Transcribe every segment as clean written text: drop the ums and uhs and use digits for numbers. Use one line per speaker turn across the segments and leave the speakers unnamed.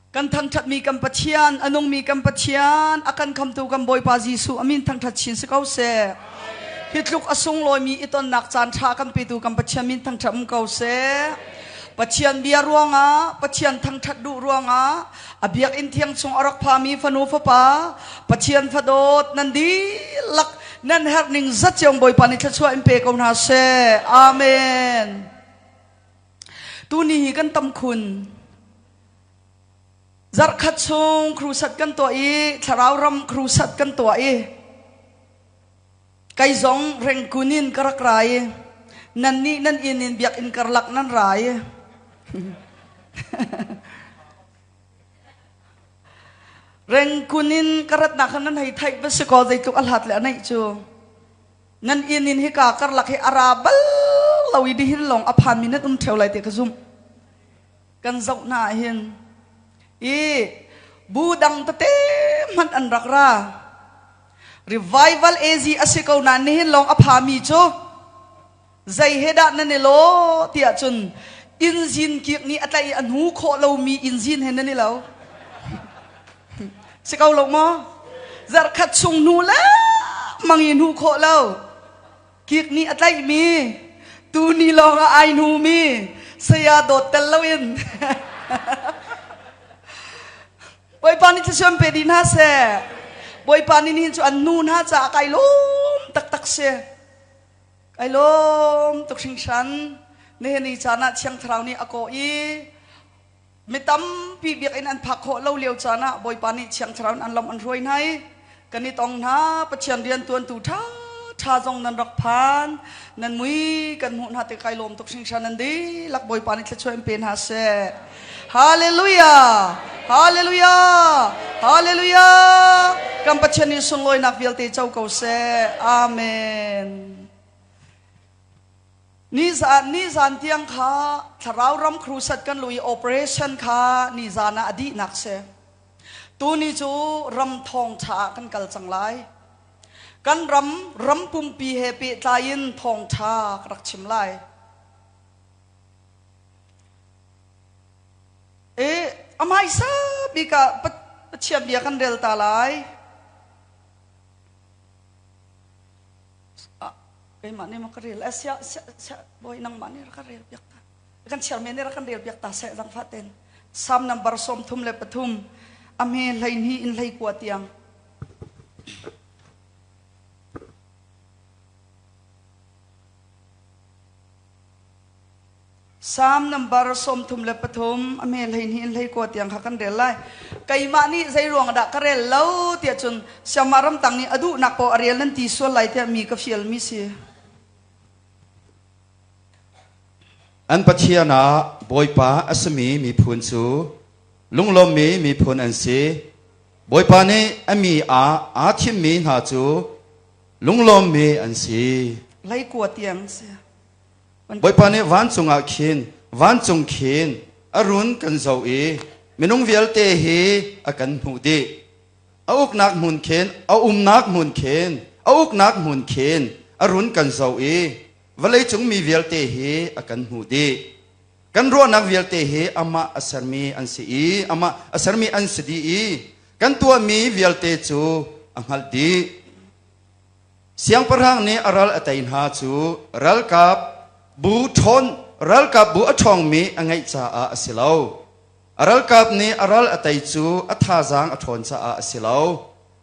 Kan thangṭhatmi kan Pathian, a nungmi kan Pathian, a kan khamtu kan Bawipa Jesuh a min thangṭhat chin si ko seh. Hi tluk a sunglawimi i tonnak caan ṭha kan petu kan Pathian min thangṭhat um ko seh. Pathian bia ruangah, Pathian thangṭhat duh ruangah, a biakinn thiang chung a rak phami fanu fapa, Pathian fadawt nan dihlak nan herh ning zat ciong Bawipa nih thluachuah in pe ko hna seh. Amen. Tuni hi kan tam khun. Zarhkhat chung crusade kan tuah i thlarau ram crusade kan tuah i kei zong rengkun in ka rak ra i nannih nan inn in biakinn karlak nan ra i rengkun in ka ratnak kha nan hei theih va si kaw zeitluk a hlat le a neih cu nan inn in hika karlak hi a ra bal lo i dihin lawng a phanmi nan um ṭheo lai ti ka zumh. Kan zoh hna ah hin i bu dang tete hmanh an rak ra. Revival AZ a si ko nain nihin lawng a phami cu zei he dah nan i law tiah cun inzin kik nih a tlaih i a hnu khawh lomi inzin he nan i lo. Si ko lo maw? Zarhkhat chung hnu lengmang i hnu khawh lo. Kik nih a tlaihmi, tuni lawng ah ai hnumi, saya dawt tel loin. Bawipa nih thluachuah pe dih hna seh. Bawipa nih nihin cu an nu hna caah kai lawm taktak si. Kai lawm tuk hringhran. Nihin ni caan ah Thiang Thlarau nih a kawh i Mi tampi biakinn an phak khawh lo lio caan ah Bawipa nih Thiang Thlarau in an lam an hruai hna i kan i tong hna. Pathian riantuantu ṭha ṭha zong nan rak phan. Nan mui kan hmuh hna tik kai lawm tuk hringhran nan dihlak Bawipa nih thluachuah in pe hna seh. Hallelujah! Hallelujah! Hallelujah! Kan Pathian nih sunlawinak vialte co ko seh. Amen. Nizan nizan tiang kha thlarau ram crusade kan lu i operation kha nizan ah a dihnak si. Tuni cu ram thawngṭha ah kan kal cang lai. Kan ram ram pumpi he pehtlai in thawngṭha ka rak chim lai. E a hmaisa bik ah Pathian bia kan rel ta lai. Keimah nih maw ka rel eh sia sia sia bawi nangmah nih rak ka rel piak ta kan chairman nih rak kan rel piak ta seh zangfah ten Psalm number 33 a hme 12 in 19 tiang. Psalm number 33 a hme 12 in 19 tiang kha kan rel lai. Keimah nih zei ruang dah ka rel lo tiah cun Siamah ramtang nih a duhnak paoh a rel nan ti sual lai tiah mi ka fialmi si.
An Pathian ah Bawipa a simi miphun cu lunglawmmi miphun an si. Bawipa nih a mi ah aa thimmi hna cu lunglawmmi an si.
Leikua tiang si.
Bawipa nih vancung ah khin vancung khin a run kan zoh i minung vialte hi a kan hmuh dih. A uknak hmun khin a umnak hmun khin a uknak hmun khin a run kan zoh i vawleicung mi vialte hi a kan hmuh dih. Kan ruahnak vialte hi amah a sermi an si i amah a sermi an si dih i kan tuahmi vialte cu a hngalh dih. Siangpahrang nih a ral a tei hna cu ralkap bu ṭhawn ralkap bu a ṭhawngmi a ngeih caah a si lo. A ralkap nih a ral a tei cu a thazaang a ṭhawn caah a si lo.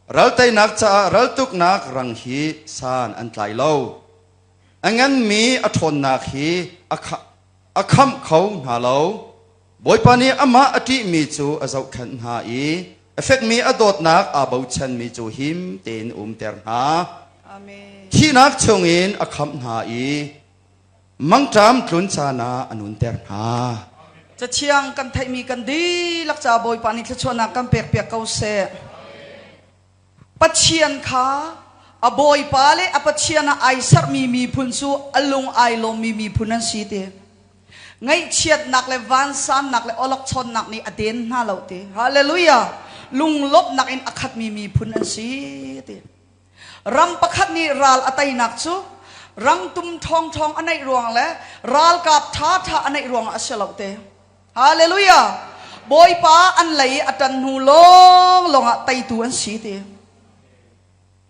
Ral teinak caah raltuknak rang hi san an tlai lo. A nganmi a ṭhawnnak hi a khamh kho hna lo. Bawipa nih amah a ṭihmi cu a zohkhenh hna i a fekmi a dawtnak aa bochanmi cu him tein umter hna.
Amen.
Thihnak chungin a khamh hna i mangṭam tlun caan ah a nunter hna.
Cathiang kan theihmi kan dihlak ca Bawipa nih thluachuahnak kan pekpiak ko seh. Pathian kha a Bawipa le a Pathian ah ai serhmi miphun cu a lung ai lawmmi miphun an si ti. Ngaihchiatnak le vansannak le awlokchawnnak nih a den hna lo ti. Hallelujah! Lunglawmhnak in a khatmi miphun an si ti. Ram pakhat nih ral a teinak cu rangtum ṭhawngṭhawng a neih ruang le ralkap ṭhaṭha a neih ruangah a si lo te. Hallelujah! Bawipa an lei a ṭan hnu lawnglawng ah teitu an si ti.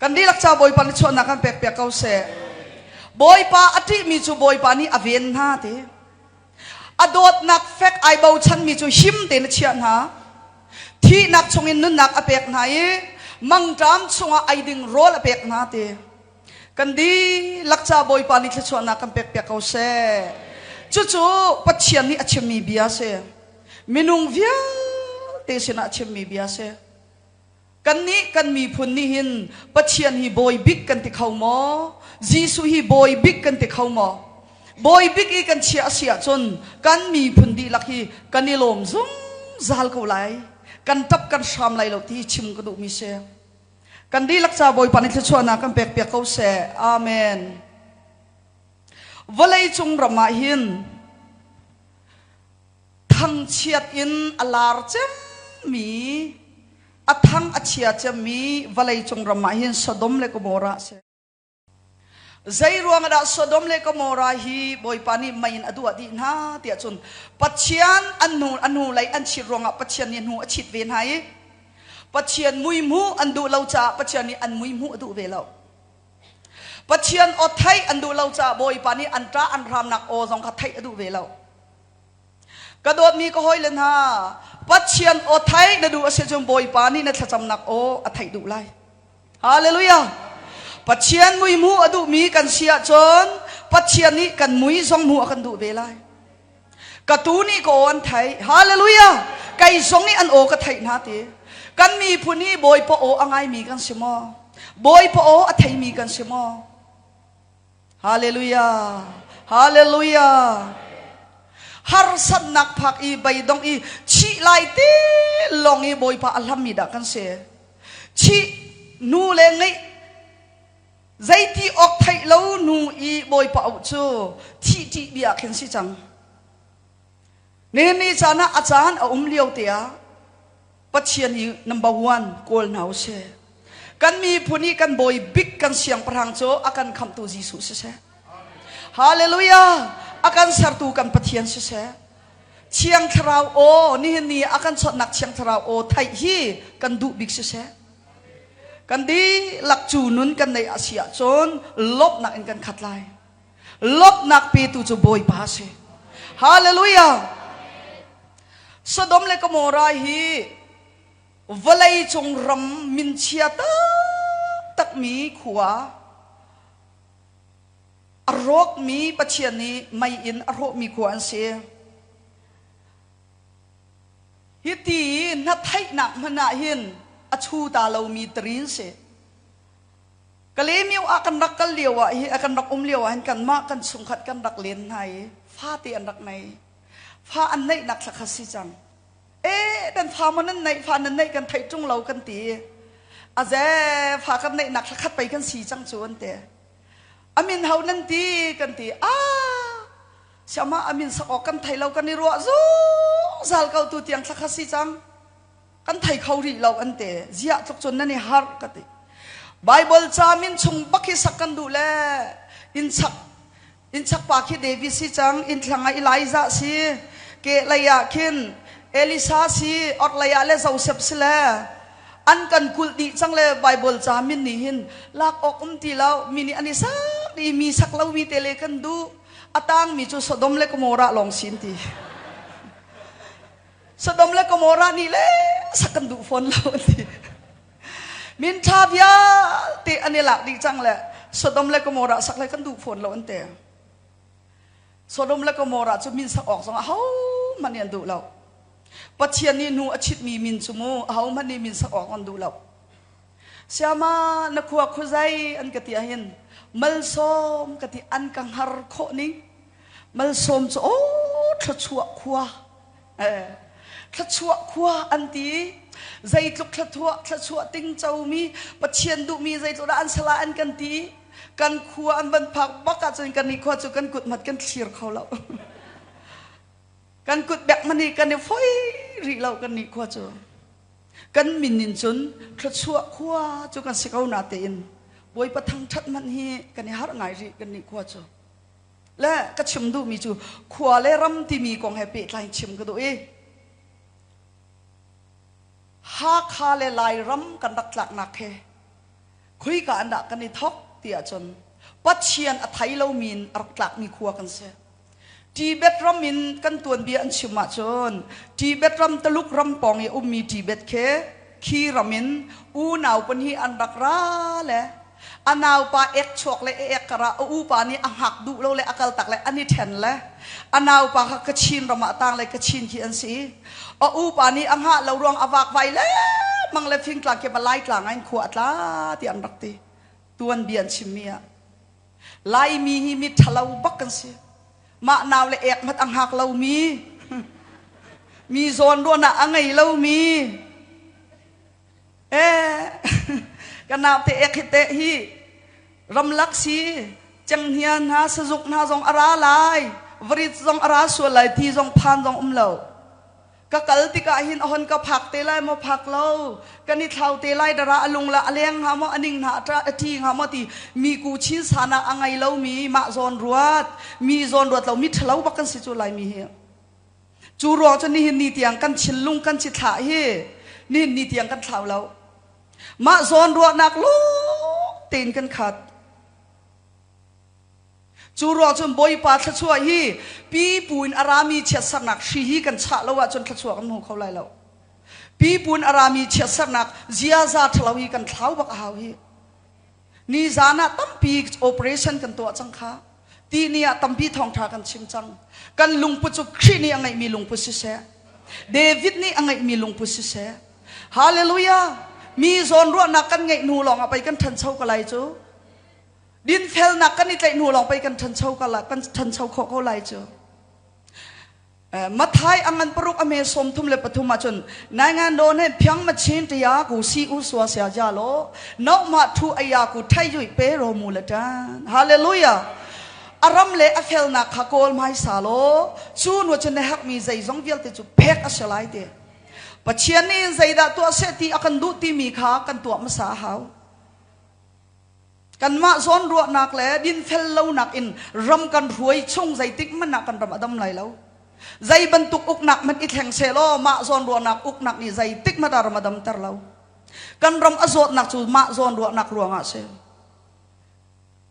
Kan dihlak ca Bawipa nih chuahnak kan pek piak ko seh. Bawipa a ṭihmi cu Bawipa nih a ven hna ti. A dawtnak fek ai bochanmi cu him tein a chiah hna. Thihnak chungin nunnak a pek hna i mangṭam chungah ei ding rawl a pek hna ti. Kan dihlak ca Bawipa nih thluachuahnak kan pek piak ko seh. Cucu Pathian nih a chimmi bia a si. Minung vialte sinah a chimmi bia a si. Kannih kan miphun nih hin Pathian hi bawi bik kan ti kho maw? Jesuh hi bawi bik kan ti kho maw? Bawi bik i kan chiah a si ahcun kan miphun dihlak hi kan i lawm zungzal ko lai. Kan ṭap kan hram lai lo ti hi chim ka duhmi si. Kan dihlak ca Bawipa nih thluachuahnak kan pek piak ko seh. Amen. Vawlei cung ram ah hin thangchiat in a lar cemmi a thang a chia cemmi vawlei cung ram ah hin Sodom le Gomorrah a si. Zei ruang dah Sodom le Gomorrah hi Bawipa nih mei in a duah dih hna tiah cun Pathian an hnu an hnu lei an chit ruangah Pathian nih hnu a chit ve hna i Pathian mui hmuh an duh lo caah Pathian nih an mui hmuh a duh ve lo. Pathian aw theih an duh lo caah Bawipa nih an ṭah an hramnak aw zong kha theih a duh ve lo. Ka dawtmi ka hawile hna, Pathian aw theih na duh a si cun Bawipa nih na thlacamnak aw a theih duh lai. Hallelujah! Pathian mui hmuh a duhmi kan si ahcun Pathian nih kan mui zong hmuh a kan duh ve lai. Ka tu nih ka aw an theih. Hallelujah! Kei zong nih an aw ka theih hna ti. Kan miphun hi Bawipa aw a ngaimi kan si maw? Bawipa aw a theimi kan si maw? Hallelujah! Hallelujah! Harsatnak phak i beidong i chih lai te lawng i Bawipa a hlammi dah kan si. Chih nu le ngeih zeiti awk theih lo nu i Bawipa auh cu thih ṭih bia khin si cang. Nihin ni caan ah a caan a um lio te ah Pathian hi number one kawl hna usih. Kan miphun i kan bawi bik kan siangpahrang cu a kan khamhtu Jesuh siseh. Hallelujah! A kan sertu kan Pathian siseh. Thiang Thlarau aw nihin ni a kan chawnhnak Thiang Thlarau aw theih hi kan duh bik siseh. Kan dihlak cu nun kan neih a si ahcun lawmhnak in kan khat lai. Lawmhnak petu cu Bawipa a si. Hallelujah! Sodom le Gomorrah hi vawlei cung ram minchia taktakmi khua a rawkmi Pathian nih mei in a hrawhmi khua an si. Hiti na theihnak hmanh ah hin a chu ta lomi trin si. Kalaymyo ah kan rak kal lio ah hi kan rak um lio ah hin kanmah kan chungkhat kan rak len hna i fate an rak nei. Fa an neihnak thla kha si cang. E kan fa maw nan neih fa nan neih kan theih ṭung lo kan ti. A ze fa kan neihnak thla khat pei kan si cang cu an ti. A min ho nan ti kan ti. Ah siama a min sak awk kan thei lo kan i ruah zungzal ko tu tiang thla kha si cang. Kan thei kho rih lo an ti. Ziah tluk cun nan i harh ka ti. Bible ca min chung bak hi sak kan duh le inn chak Innchak pa khi David si cang, innthlang ah Elijah si, kehlei ah khin Elisa si, orhlei ah le Joseph si le an kan kulh dih cang le Bible ca min nih hin lak awk um ti lo, mi nih an i sak i mi sak lomi te le kan duh. A tangmi cu Sodom le Gomorrah lawng si an ti. Sodom le Gomorrah nih le sak kan duh fawn lo an ti. Min ṭha vialte an i lak dih cang le Sodom le Gomorrah sak le kan duh fawn lo an ti. Sodom le Gomorrah cu min sak awk zong ahohmanh nih an duh lo. Pathian nih hnu a chitmi min cu mu ahohmanh nih min sak awk an duh lo. Siama na khua khuazei an ka ti ahhin malsawm ka ti an ka hngar khawh ning malsawm cu aw thluachuah khua Thluachuah khua an ti. Zeitluk thluachuah thluachuah tingcomi Pathian duhmi zeitluk dah an sala an kan ti. Kan khua an van phak bak ahcun kan nih khua cu kan kut hmat kan thlir kho lo. kan kut bek hmanh hi kan i foi rih lo kan nih khua cu. Kan min in cun thluachuah khua cu kan si ko na tein Bawipa thangṭhat hmanh hi kan i harh ngai rih kan nih khua cu. Le ka chim duhmi cu khua le ram timi kong he pehtlai chim ka duh i. Hakha le Lairam kan rak tlaknak he khuika an dah kan i thok ti ahcun Pathian a thei lomi in a rak tlakmi khua kan si. Tibet ram in kan tuanbia an chim ahcun Tibet ram Taluk ram pawng i ummi Tibet khi khi ram in unau pahnih an rak ra le a naupa ek chuak le a ek karah a upa nih a hngak duh lo le a kal tak le an i ṭhen le a naupa kha Kachin ram ah tang le Kachin khi an si i a upa nih a hngah lo ruang a vakvai le mang le fingtlang khi Lai tlang ah in khua a tla ti an rak ti tuanbia an chimmi ah Laimi hi mi ṭhalo bak kan si mah nau le ek hmat a hngak lomi mi zawn ruahnak a ngei lomi Eh, ka naute ek hi te hi ramlak si cenghngia hna sazuk hna zong a ra lai varit zong a ra sual lai ti zong phan zong um lo ka kal tikah hin a hon ka phak te lai maw phak lo kan i thlau te lai dara a lung la a leng hnga maw a ning hna a ṭi hnga maw ti mi ku chin sana a ngei lo mi mah zawn ruat mi zawn ruat lo mi ṭhalo bak kan si cu lai mi hi Cu ruang cu nihin ni tiang kan thinlung kan cithlah hi nihin ni tiang kan thlau lo. Mah zawn ruahnak lawng tein kan khat. Cu ruang cun Bawipa thluachuah hi pipu in a rami chiatsernak hri hi kan chah lo ahcun thluachuah kan hmu kho lai lo. Pipu in a rami chiatsernak ziaza ṭhalo hi kan thlau bak a hau hi. Nizan ah tampi operation kan tuah cang kha. Ti ni ah tampi thawngṭha kan chim cang. Kan lungput cu Khrih nih a ngeihmi lungput siseh. David nih a ngeihmi lungput siseh. Hallelujah! Mi zawnruahnak kan ngeih hnu lawng ah pei kan ṭhancho ko lai cu. Dinfelnak kan i tlaih hnu lawng pei kan ṭhancho ko lai, kan ṭhancho khawh ko lai cu. Mathai a ngan paruk a me 33 ahcun naingan do ne phiang ma chin tia ku si u sua sia ja lo no ma thu aya ku thai yui pe ro mu la tan hallelujah aram le a felnak kha kawl mai sa lo cu nu cun na hak mi zeizong vialte cu pek a si lai te Pathian nih zeidah tuah seh ti a kan duh timi kha kan tuah hmasa a hau Kanmah zawnruahnak le dinfel lonak in ram kan hruai chung zeitik hmanh ah kan ram a dam lai lo. Zei bantuk uknak hmanh i thleng sehlaw mah zawnruahnak uknak nih zeitik hmanh ah ram a damter lo. Kan ram a zawtnak cu mah zawnruahnak ruangah a si.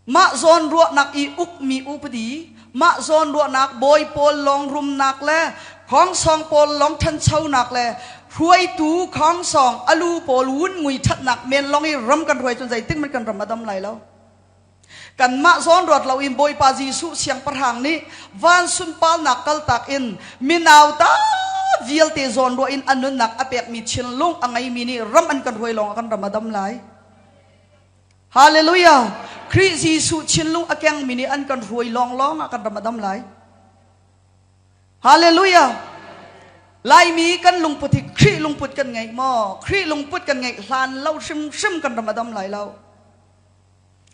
Mah zawnruahnak i ukmi upadi, mah zawnruahnak bawi pawl lawng rumnak le khongsong pawl lawng ṭhanchonak le hruaitu khongsong alu pawl wun ngui ṭhatnak men lawng i ram kan hruai cun zeitik hmanh kan ram a dam lai lo. Kanmah zawn ruat loin Bawipa Jesuh Siangpahrang nih van sunparnak kaltak in minau ta vialte zawn ruah in a nunnak a pekmi thinlung a ngeimi nih ram an kan hruai lawng ah kan ram a dam lai. Hallelujah! Khrih Jesuh thinlung a kengmi nih an kan hruai lawnglawng ah kan ram a dam lai. Hallelujah! Laimi kan lungput hi Khrih lungput kan ngeih maw? Khrih lungput kan ngeih hlan lo hrimhrim kan ram a dam lai lo.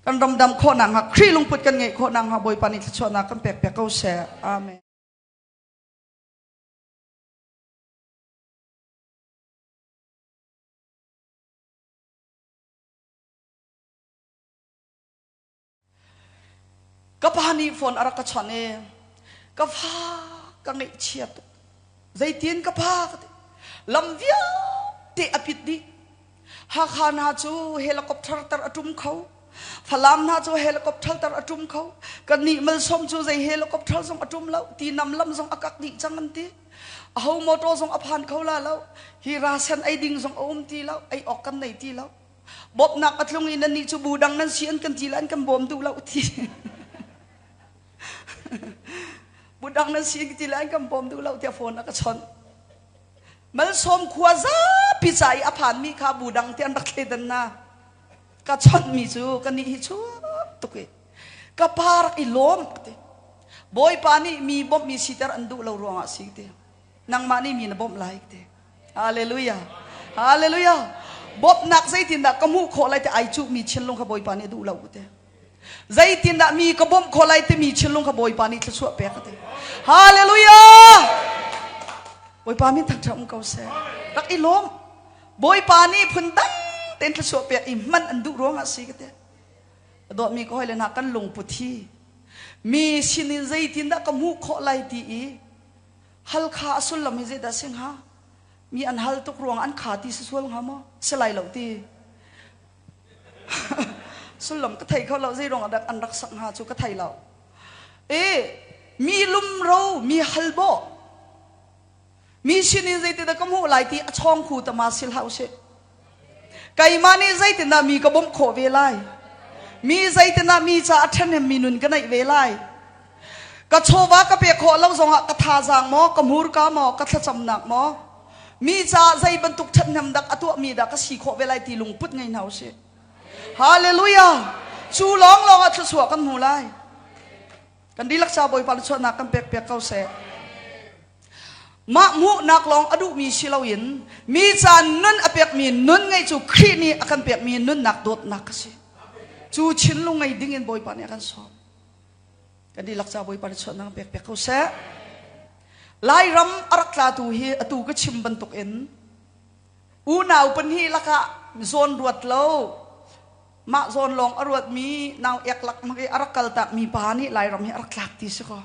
Kan ram dam khawh nakhnga Khrih lungput kan ngeih khawh nakhnga Bawipa nih thluachuahnak kan pek piak ko seh. Amen. Ka pa nih phone a rak ka chawnh i ka fa ka ngaihchia tuk. Zeitin ka pa ka ti. Lam vialte a pit dih. Hakha hna cu helicopter tar a ṭum kho. Falam hna cu helicopter tar a ṭum kho. Kannih Malsawm cu zei helicopter zong a ṭum lo. Tinam lam zong a kak dih cang an ti. Aho motor zong a phan kho la lo. Hi rasen ei ding zong a um ti lo. Ei awk kan nei ti lo. Bawmhnak a tlung i nannih cu bu dang nan si an kan ti le an kan bawm duh lo ti. bu dang nan si ti le an kan bawm duh lo tiah phone a ka chawnh. Malsawm khua zapi ca i a phanmi kha bu dang ti an rak thleidan na. Ka chawnhmi cu ka nih hi chuak tuk i ka pa rak i lawm ti. Bawipa nih mi bawmhmi siter an duh lo ruangah si ti. Nangmah nih mi na bawmh lai ti. Hallelujah. Hallelujah. Bawmhnak zeitindah ka hmuh khawh lai ti ai cuhmi thinlung kha Bawipa nih a duh lo te. Zeitindah mi ka bawmh khawh lai timi thinlung kha Bawipa nih thluachuah pek a ti. Hallelujah. Bawipa min thangṭhat um ko seh. Rak i lawm. Bawipa nih phun dang tein thluachuah pek i hman an duh ruangah si ka ti. A dawtmi ka hawile hna kan lungput hi mi sinin zeitindah ka hmuh khawh lai ti i Halkha a sullam hi zeidah a si hnga? Mi an hal tuk ruang an kha ti si sual hnga maw? Si lai lo ti. Sullam ka thei kho lo zei ruang ah an rak sak hnga cu ka thei lo. E mi lumro mi halbawh mi sinin zeitindah ka hmuh lai ti a chawng khu tama sil hau sih. Keimah nih zeitindah mi ka bawmh khawh ve lai? Mi zeitindah mi ca a ṭhahnem mi nun ka neih ve lai? Ka chawva ka pek khawh lo zongah ka thazaang maw, ka hmurka maw, ka thlacamnak maw, mi caah zei bantuk ṭhathnem dak a tuahmi dah ka si khawh ve lai ti lungput ngei hna usih. Hallelujah! Cu lawnglawng ah thluachuah kan hmu lai. Kan dihlak ca Bawipa thluachuahnak kan pek piak ko seh. Mah hmuhnak lawng a duhmi si loin mi ca nun a pekmi nun ngeih cu Khrih nih a kan pekmi nunnak dawtnak a si. Cu thinlung ngei ding in Bawipa nih a kan sawm. Kan dihlak ca Bawipa nih chuahnak pek piak ko seh. Lairam a rak tlatu hi atu ka chim bantuk in unau pahnih lakah zawn ruat lo mah zawn lawng a ruatmi nau ek lak mak i a rak kaltakmi pa nih Lairam hi a rak tlak ti si kaw.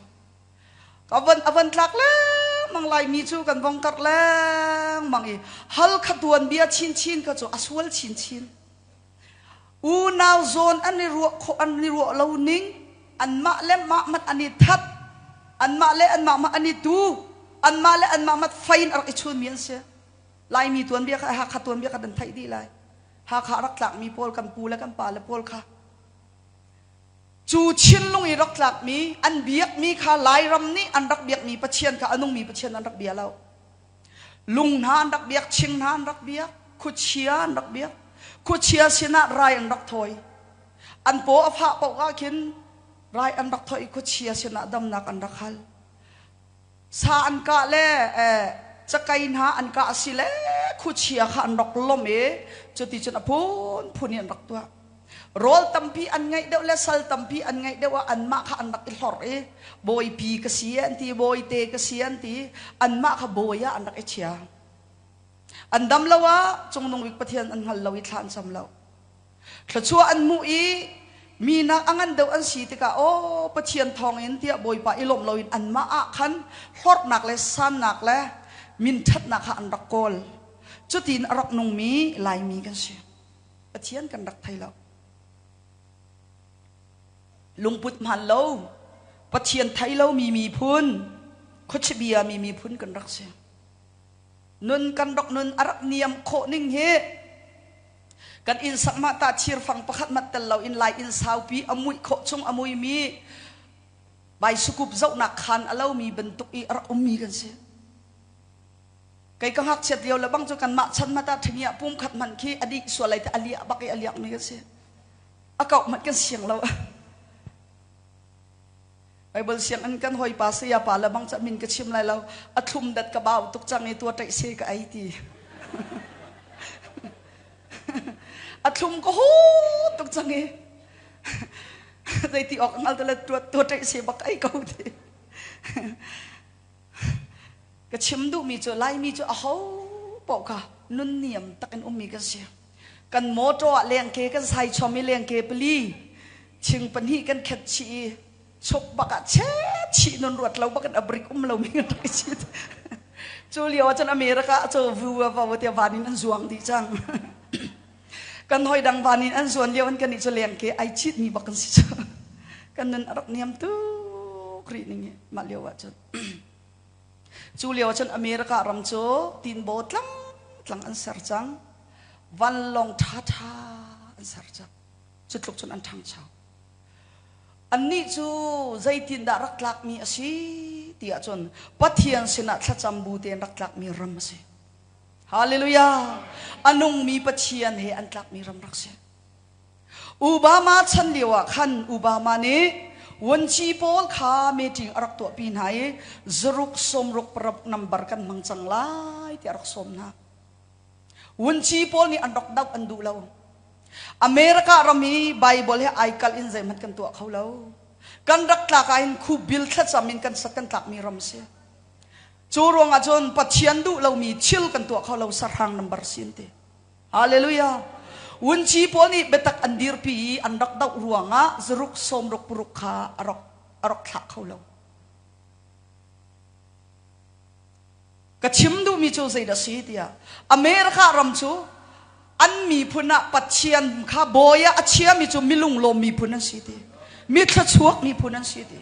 Ka van a van tlak lengmang Laimi cu kan vong karh lengmang i Halkha tuanbia chinchin kha cu a sual chinchin. Unau zawn an i ruah khawh an i ruah lo ning anmah le mah mat an i that anmah le anmah mah an i tu anmah le anmah mat fei in a rak i chunmi an si. Laimi tuanbia kha Hakha tuanbia kha kan theih dih lai. Hakha a rak tlakmi pawl kan pu le kan pa le pawl kha cu Chinlung i rak tlakmi an biakmi kha Lairam nih an rak biakmi Pathian kha a nungmi Pathian an rak bia lo. Lung hna an rak biak, ching hna an rak biak, khuachia an rak biak. Khuachia sinah rai an rak thawi. An paw a fah paoh ah khin rai an rak thawi i khuachia sinah damnak an rak hal. Sa an kah le eh, cakei hna an kah si le khuachia kha an rak lawmh i cuticun a phunphun in an rak tuah. Rawl tampi an ngeih deuh le sal tampi an ngeih deuh ah anmah kha an rak i hlorh i bawipi ka si an ti, bawite ka si an ti, anmah kha bawi ah an rak i chia. An dam lo ah Cungnung Bik Pathian an hngal lo i thla an cam lo. Thluachuah an hmuh i minak a ngan deuh an si tikah aw Pathian thawngin tiah Bawipa i lawmh loin anmah ah khan hlorhnak le sannak le minṭhatnak kha an rak kawl. Cutin a rak nungmi Laimi kan si. Pathian kan rak thei lo. Lungput hmaan lo, Pathian thei lomi miphun, khuachibia mi miphun kan rak si. Nun kan rak nun a rak niam khawh ning hi kan inn sak mah ta thirfang pakhat mat tel lo in lai inn saupi a muih khawh chung a muimi baisukup zohnak khan a lomi bantuk i a rak ummi kan si. Kei ka ngakchiat lio le bang cu kanmah chan mat ah ṭhing ah pum khat hmanh khi a dih sual ai te a liah bak i a liakmi ka si. A kauh hmanh kan siang lo. Bible sianginn kan hawipa saya pa le bang cu min ka chim lai lo. A thlum dat ka bau tuk cang i tua ṭaih se ka ei ti. A thlum ka hu tuk cang i zeiti awk hngal te le tua ṭaih se bak ei ko ti. Ka chim duhmi cu Laimi cu aho paoh kha nunniam tak in ummi kan si. Kan mawṭaw ah lengke kan sai chom i lengke pali thing pahnih kan khet chih i chuk bak ah chet chih nun ruat lo bak in a brik um lomi kan rak i chit. Cu lio ah cun America ah cu vu a vo tiah van in an zuang dih cang. Kan hoi dang van in an zuan lio in kan nih cu lengke ai chitmi bak kan si cu. Kan nun a rak niam tuk rih ning i mah lio ah cun. Cu lio ah cun America ram cu tinbaw tlang tlang an ser cang. Vanlawng ṭhaṭha an ser cang. Cu tluk cun an ṭhangcho. Annih cu zeitindah rak tlakmi a si ti ahcun Pathian sinah thlacam bu tein rak tlakmi ram a si. Hallelujah! A nungmi Pathian he an tlakmi ram rak si. Obama chan lio ah khan Obama nih vuanci pawl kha meeting a rak tuahpi hna i zaruk sawmruk paruk nambar kan hmang cang lai tiah a rak sawm hna. Vuanci pawl nih an rak doh an duh lo. America ram i Bible he ai kalh in zeihmanh kan tuah kho lo. Kan rak tlak ah hin khu bil thlacam in kan sak kan tlakmi ram si. Cu ruangah cun Pathian duh lomi thil kan tuah kho lo sahrang nambar sin ti. Hallelujah. Wunci pawl nih biatak an dirpi i an rak doh ruangah zaruk sawmruk paruk kha a rak a rak thlah kho lo. Ka chim duhmi cu zeidah si tiah America ram cu an miphun ah Pathian kha bawi ah a chiami cu milunglawm miphun an si ti. Mi thluachuak miphun an si ti.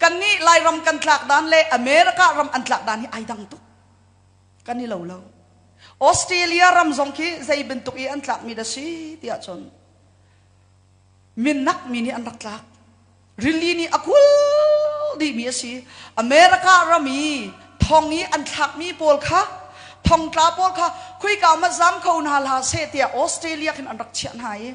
Kannih Lairam kan tlak dan le America ram an tlak dan hi ai dang tuk. Kan i lo lo. Australia ram zong khi zei bantuk i an tlakmi dah si tiah cun minak mi nih an rak tlak. Rili nih a kul dihmi a si. America ram i thong i an thlakmi pawl kha thongtla pawl kha khuika ma zam kho hna hlah seh tiah Australia khin an rak chiah hna i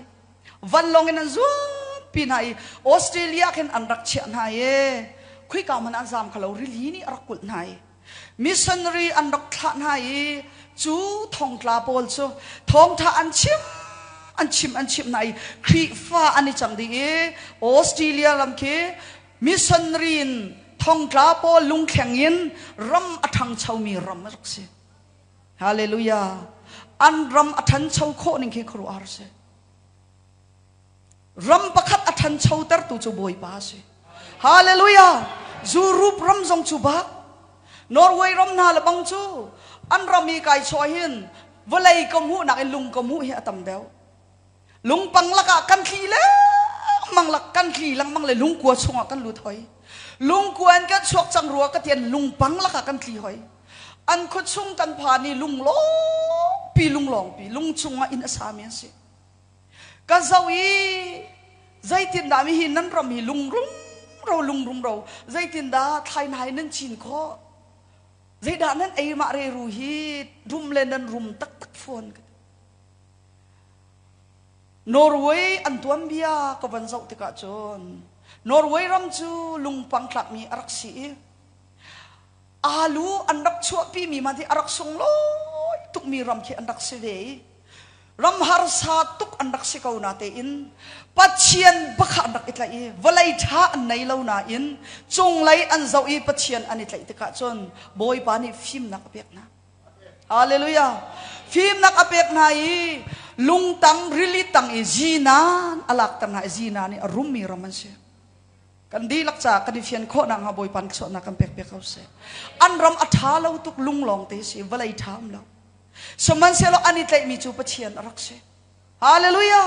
vanlawng in an zuanpi hna i Australia khin an rak chiah hna i khuika hmanh an zam kho lo rili nih a rak kulh hna i missionary an rak thlah hna i cu thongtla pawl cu thawngtha an chim an chim an chim hna i Khrihfa an i cang dih i Australia ram khi missionary in thongtla pawl lungthleng in ram a ṭhangchomi ram a rak si. Hallelujah. An ram a ṭhancho khawh ning khi khuaruahhar si. Ram pakhat a ṭhanchotertu cu Bawipa a si. Hallelujah! Zurup ram zong cu bak. Norway ram hna le bang cu an ram i kai chuah hin vawlei ka hmuhnak in lung ka hmuh hi a tam deuh. Lungpang lakah kan thli lengmang lak kan thli lengmang le lungkua chungah kan lut hoi. Lungkua in kan chuak cang rua ka tian lungpang lakah kan tli hoi. An khua chung kan phan i lunglawngpi lunglawngpi lung chungah inn a sami an si. Ka zoh i zeitindah mi hi nan ram hi lungrumro lungrumro zeitindah thlainai nan cin khawh zeidah nan ei mah reru hi rum le nan rum taktak fawn ka ti. Norway an tuanbia ka van zoh tikah cun Norway ram cu lungpang tlakmi a rak si i Alu an rak chuahpimi hmanh hi a rak sunglawi tukmi ram khi an rak si ve i ram harsa tuk an rak si ko na tein Pathian bak an rak i tlaih i vawlei ṭha an nei lo nain cunglei an zoh i Pathian an i tlaih tikah cun Bawipa nih fimnak a pek hna. Hallelujah. Fimnak a pek hna i lungtang rili tang i zinan a lakter hna i zinan i a rummi ram an si. Kan dihlak caah kan i fian khawh nakhnga Bawipa nih chuahnak kan pek piak ko seh. An ram a ṭha lo tuk lunglawng te si, vawlei ṭha um lo. Sihmanhsehlaw an i tlaihmi cu Pathian a rak si. Hallelujah!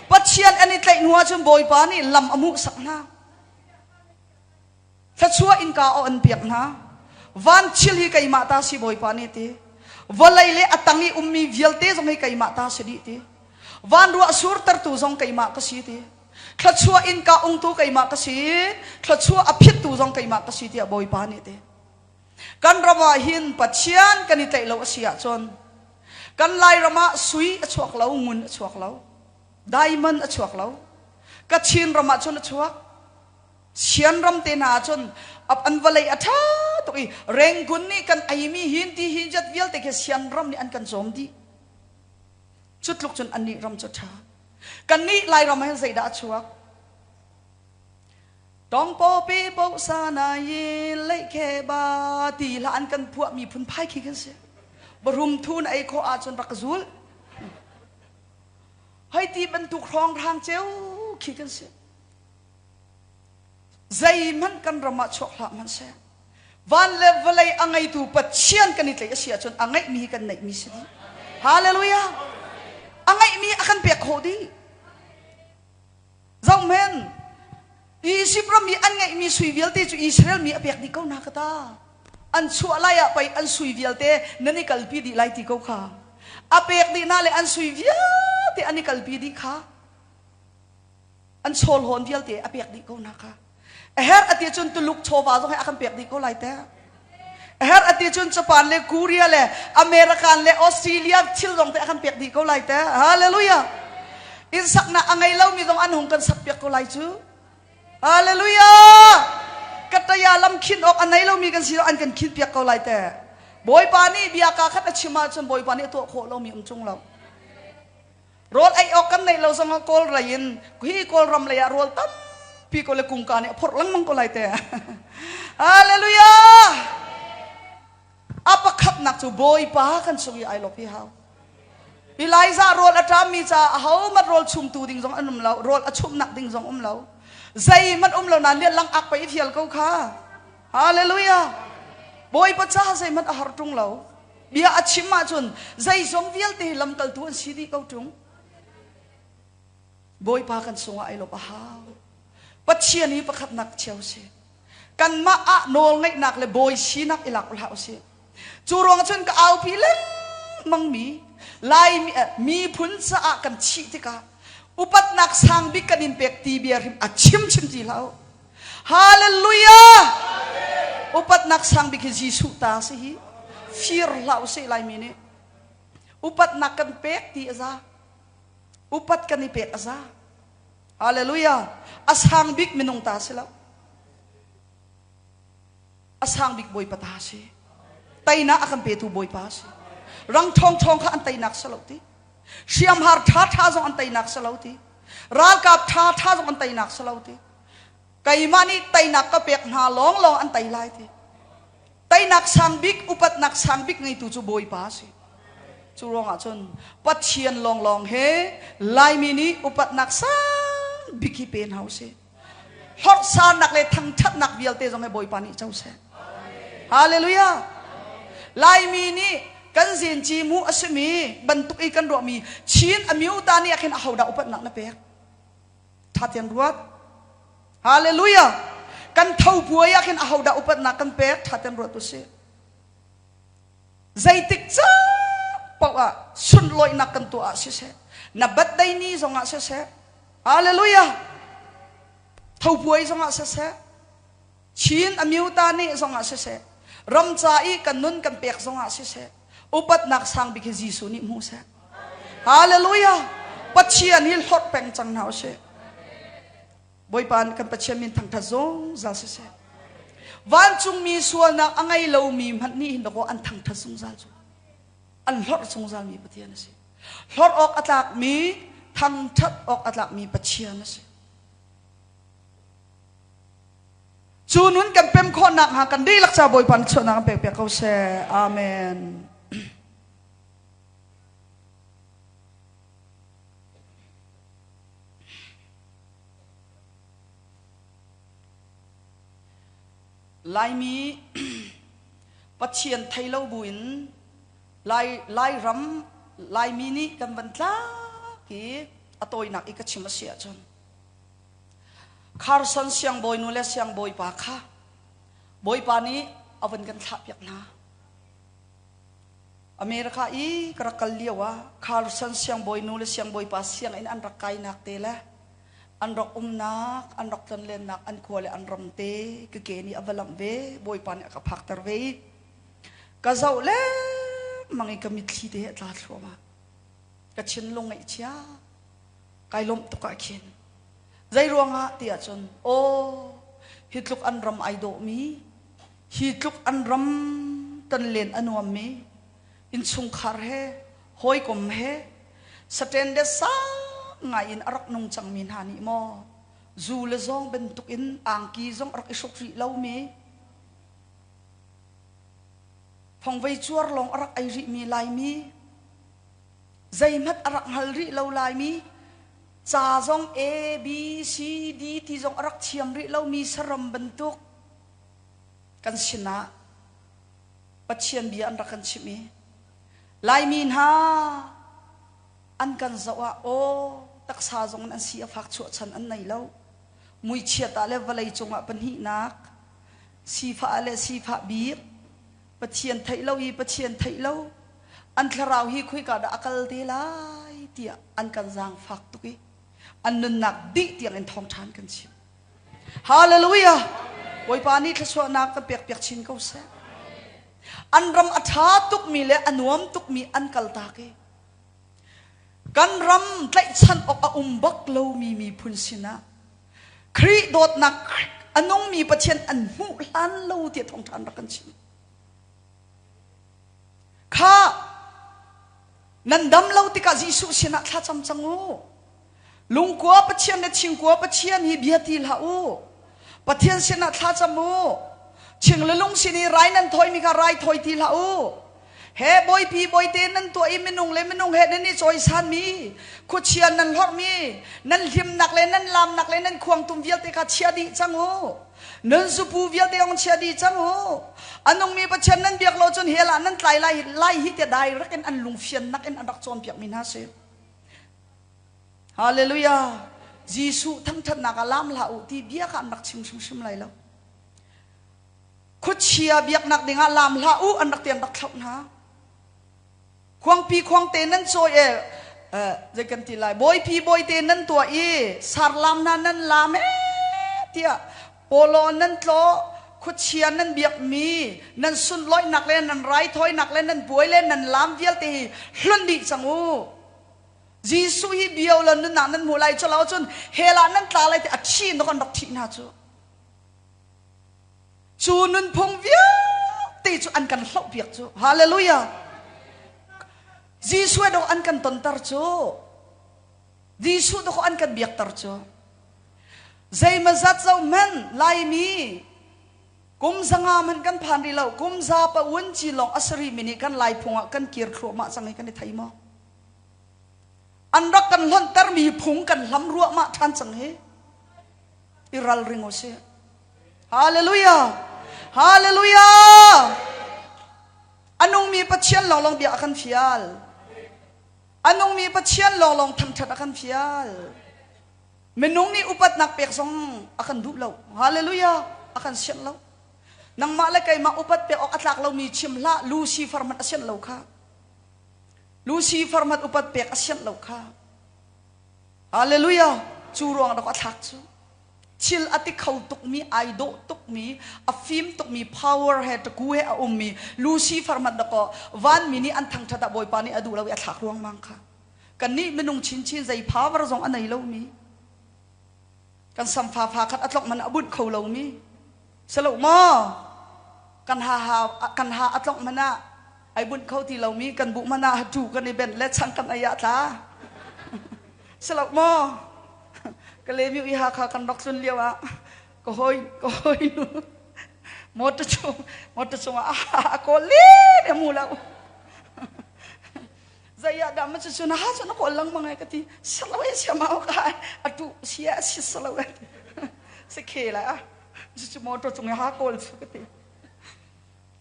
Pathian an i tlaih hnu ahcun Bawipa nih lam a hmuhsak hna. Thluachuah innka a on piak hna. Van thil hi keimah ta si Bawipa nih ti. Vawlei le a tang i ummi vialte zong hi keimah ta si dih ti. Van ruah surtertu zong keimah ka si ti. Thluachuah innka ungtu keimah ka si, thluachuah a phittu zong keimah ka si tiah Bawipa nih ti. Kan ram ah hin Pathian kan i tlaih lo a si ahcun kan Lairam ah sui a chuak lo, ngun a chuak lo, diamond a chuak lo. Kachin ram ah cun a chuak. Sian ram te hna ah cun an vawlei a ṭha tuk i Rangoon nih kan eimi hin ti hin jat vialte khi Sian ram nih an kan cawm dih. Cu tluk cun annih ram cu ṭha. Kannih Lairam ah hin zeidah a chuak? Tongpawpi bosa na yi leikhe ba ti hla an kan phuah mi phunphai khi kan si. Barum thu na ei khawh ahcun rak zul. Hei ti bantuk hrawng hrang ceu khi kan si. Zeihmanh kan ram ah chuak hlah hmanhseh. Van le vawlei a ngeitu Pathian kan i tlaih a si ahcun a ngeihmi hi kan neihmi si dih. Hallelujah! A ngeihmi a kan pek khawh dih. Zohhmen, Izipt ram i an ngeihmi sui vialte cu Israel mi a pek dih ko hna ka ta. An chuah lai ah pei an sui vialte nan i kalpi dih lai ti ko kha. A pek dih hna le an sui vialte an i kalpi dih kha. An chawlhawn vialte a pek dih ko hna kha. A herh a ti cun Tuluk chawva zong hi a kan pek dih ko lai teh. A herh a ti cun Japan le Korea le American le Australia thil zong te a kan pek dih ko lai teh. Hallelujah. Inn saknak a ngei lomi zong an hung kan sak piak ko lai cu. Hallelujah. Kataya lam khin awk a nei lomi kan si an kan khin piak ko lai teh. Bawipa nih bia ka khat a chim ahcun Bawipa nih a tuah khawh lomi um chung lo. Rawl ei awk kan neih lo zongah Kawl lei in hi Kawlram lei ah rawl tampi ko le kungka nih a phorh lengmang ko lai te. Hallelujah! A pakhatnak cu Bawipa kan sung i ai lawp hi hau. Elijah rawl a ṭammi caah ahohmanh rawl chumtu ding zong an um lo, rawl a chumnak ding zong um lo. Zeihmanh um lo nain lian lang ak pei i fial ko kha. Hallelujah! Bawipa ca zeihmanh a har ṭung lo. Bia a chim ahcun zeizong vialte hi lamkaltu an si dih ko ṭung. Bawipa kan sungah ai lawp a hau. Pathian hi pakhatnak cio si. Kanmah ah nawl ngeihnak le bawi sinak i lak u hlah usih. Cu ruang cun ka aupi lengmang mi Lai miphun caah kan thih tikah upatnak sang bik kan in pek ti bia hrim a chim chim ti hlah u. Hallelujah! Upatnak sang bik hi Jesuh ta si hi. Fir hlah usih Laimi nih. Upatnak kan pek ti a za. Upat kan i pek a za. Hallelujah! A sang bik minung ta si lo. A sang bik Bawipa ta si. Teinak a kan petu Bawipa si. Rang ṭhawng kha an teinak si lo ti. Hriamhar ṭha ṭha zong an teinak si lo ti. Ralkap ṭha ṭha zong an teinak si lo ti. Keimah nih teinak ka pek hna lawnglawng an tei lai ti. Teinak sang bik, upatnak sang bik ngeitu cu Bawipa a si. Cu ruangah cun Pathian lawnglawng he Laimi nih upatnak sang bik hi pe hna usih. Hlorhsannak le thangṭhatnak vialte zong he Bawipa nih co seh. Hallelujah! Laimi nih kan zinci mu a simi bantuk i kan ruahmi Chin Amyota nih ah khin ahodah upatnak na pek? Ṭha tein ruat. Hallelujah! Kan tho puai ah khin ahodah upatnak kan pek? Ṭha tein ruat usih. Zeitik ca paoh ah sunlawihnak kan tuah ah siseh, na birthday ni zongah siseh, Hallelujah! Tho puai zongah siseh, Chin Amyota nih zongah siseh, ram ca i kan nun kan pek zongah siseh, upatnak sang bik hi Jesuh nih hmu seh. Hallelujah! Pathian hi hlorh peng cang hna usih. Bawipa kan Pathian min thangthat zungzal siseh. Vancungmi sualnak a ngei lomi hmanh nih hin dakaw an thangthat zungzal cu. An hlorh zungzal mi Pathian a si. Hlorh awk a tlakmi, thangthat awk a tlakmi Pathian a si. Cu nun kan pem khawh nakhnga kan dihlak ca Bawipa nih chuahnak an pek piak ko seh. Amen. Laimi Pathian thei lo buin Lai Lairam Laimi nih kan van tlak i a tawinak i ka chim a si ahcun Carson siangbawinu le siangbawipa kha Bawipa nih a van kan thlahpiak hna. America i ka rak kal lio ah Carson siangbawinu le siangbawipa sianginn an rak kainak te le an rak umnak, an rak tlonlennak an khua le an ram te ka ke nih a va lamh ve, Bawipa nih a ka phakter ve i ka zoh lengmang i ka mitthli te a tla thluahmah. Ka thinlung ngaihchia kai lawmh tuk ah khin zei ruangah ti ahcun aw hi tluk an ram ai dawhmi hi tluk an ram tonlen a nuammi innchungkhar he hawikom he saṭen le sang ngai in a rak nung cangmi hna nih maw zu le zawng bantuk in angki zong a rak i hruk rih lomi fongvei cuar lawng a rak ei rihmi Laimi Zeihmanh a rak hngal rih lo laimi, ca zong A, B, C, D ti zong a rak thiam rih lomi saram bantuk kan sinah Pathian bia an rak kan chimh i Laimi hna an kan zoh ah aw taksa zong in an si a fak chuahchan an nei lo. Muichiat ah le vawlei cungah pahnihnak, sifah ah le sifah bik, Pathian theih lo i Pathian theih lo an thlarau hi khoika dah a kal te lai tiah an kan zaangfak tuk i an nunnak dih tiang in thawngṭha an kan chim. Hallelujah! Bawipa nih thluachuahnak kan pek piak chin ko seh. An ram a ṭha tukmi le a nuam tukmi an kaltak i kan ram tlaihchan awk a um bak lomi miphun sinah Khrih dawtnak a nungmi Pathian an hmuh hlan lo tiah thawngṭha an rak kan chim. Kha nan dam lo tikah Jesuh sinah thlacam cang u. Lungkua Pathian le thingkua Pathian hi bia ti hlah u. Pathian sinah thlacam u. Thing le lung sin i rai nan thawimi kha rai thawi ti hlah u. He bawipi bawite nan tuah i minung le minung he nan i cawisanmi, khuachia nan hlorhmi, nan hlimnak le nan laamnak le nan khuangtum vialte kha chia dih cang u. Nan zupu vialte ong chia dih cang u. A nungmi Pathian nan biak lo cun hell ah nan tlai lai lai hi tiah direct in an lungfiannak in an rak cawnpiakmi hna si. Hallelujah. Jesuh thangṭhatnak ah laam hlah u ti bia kha an rak chim hrimhrim lai lo. Khuachia biaknak dingah laam hlah u an rak ti an rak thlauh hna. Khuangpi khuangte nan cawi e zei kan ti lai bawipi bawite nan tuah i sarlam hna nan laam e tiah pawlaw nan tlawh khuachia nan biakmi nan sunlawihnak le nan raithawinak le nan puai le nan laam vialte hi hlonh dih cang u. Jesuh hi bio lo nunnak nan hmu lai cu lo cun hell ah nan tla lai ti a thi in kan rak thih hna cu. Cu nunphung vialte cu an kan hlohpiak cu. Hallelujah. Jesuh dawh an kan tonter cu. Jesuh dawh an kan biakter cu. Zeimazat zo hmanh Laimi kum zanga hmanh kan phan rih lo kum za pa un ci lawng a sari mi nih kan lai phung ah kan kir thluahmah cang hi kan i thei maw? An rak kan hlonhtermi phung kan hlam ruahmah ṭhan cang hi. I ralring u sih. Hallelujah! Hallelujah! A nungmi Pathian lawnglawng bia a kan fial. A nungmi Pathian lawnglawng thangṭhat a kan fial. Minung nih upatnak pek zong a kan duh lo. Hallelujah! A kan sianh lo. Nangmah le keimah upat pek awk a tlak lomi chim hlah, Lucifer hmanh a sianh lo kha. Lucifer hmanh upat pek a sianh lo kha. Hallelujah! Cu ruang dah a thlak cu. Thil a ti kho tukmi, ai dawh tukmi, a fim tukmi, power he taku he a ummi Lucifer hmanh dakaw vanmi nih an thangṭhat ah Bawipa nih a duh lo i a thlak ruangmang kha. Kannih minung chinchin zei power zong a nei lomi, kan samfa fa khat a tlok hmanh a bunh kho lomi, si lo maw? Kan ha ha kan ha a tlok hmanh ah ai bunh kho ti lomi kan buh hmanh ah hatu kan i benh le chang kan ei ah tla. Si lo maw? Ka lemi i Hakha kan rak tlun lio ah ka hawi ka hawi nu motor chung motor chung ah a kawl len a mu lo. Zei ah dah ma cu cu na ha cu na kawl lengmang ai ka ti. Salo e sia ma ka atu sia si salo e. Si khe lai ah. Cucu motor cung i ha kawl cu ka ti.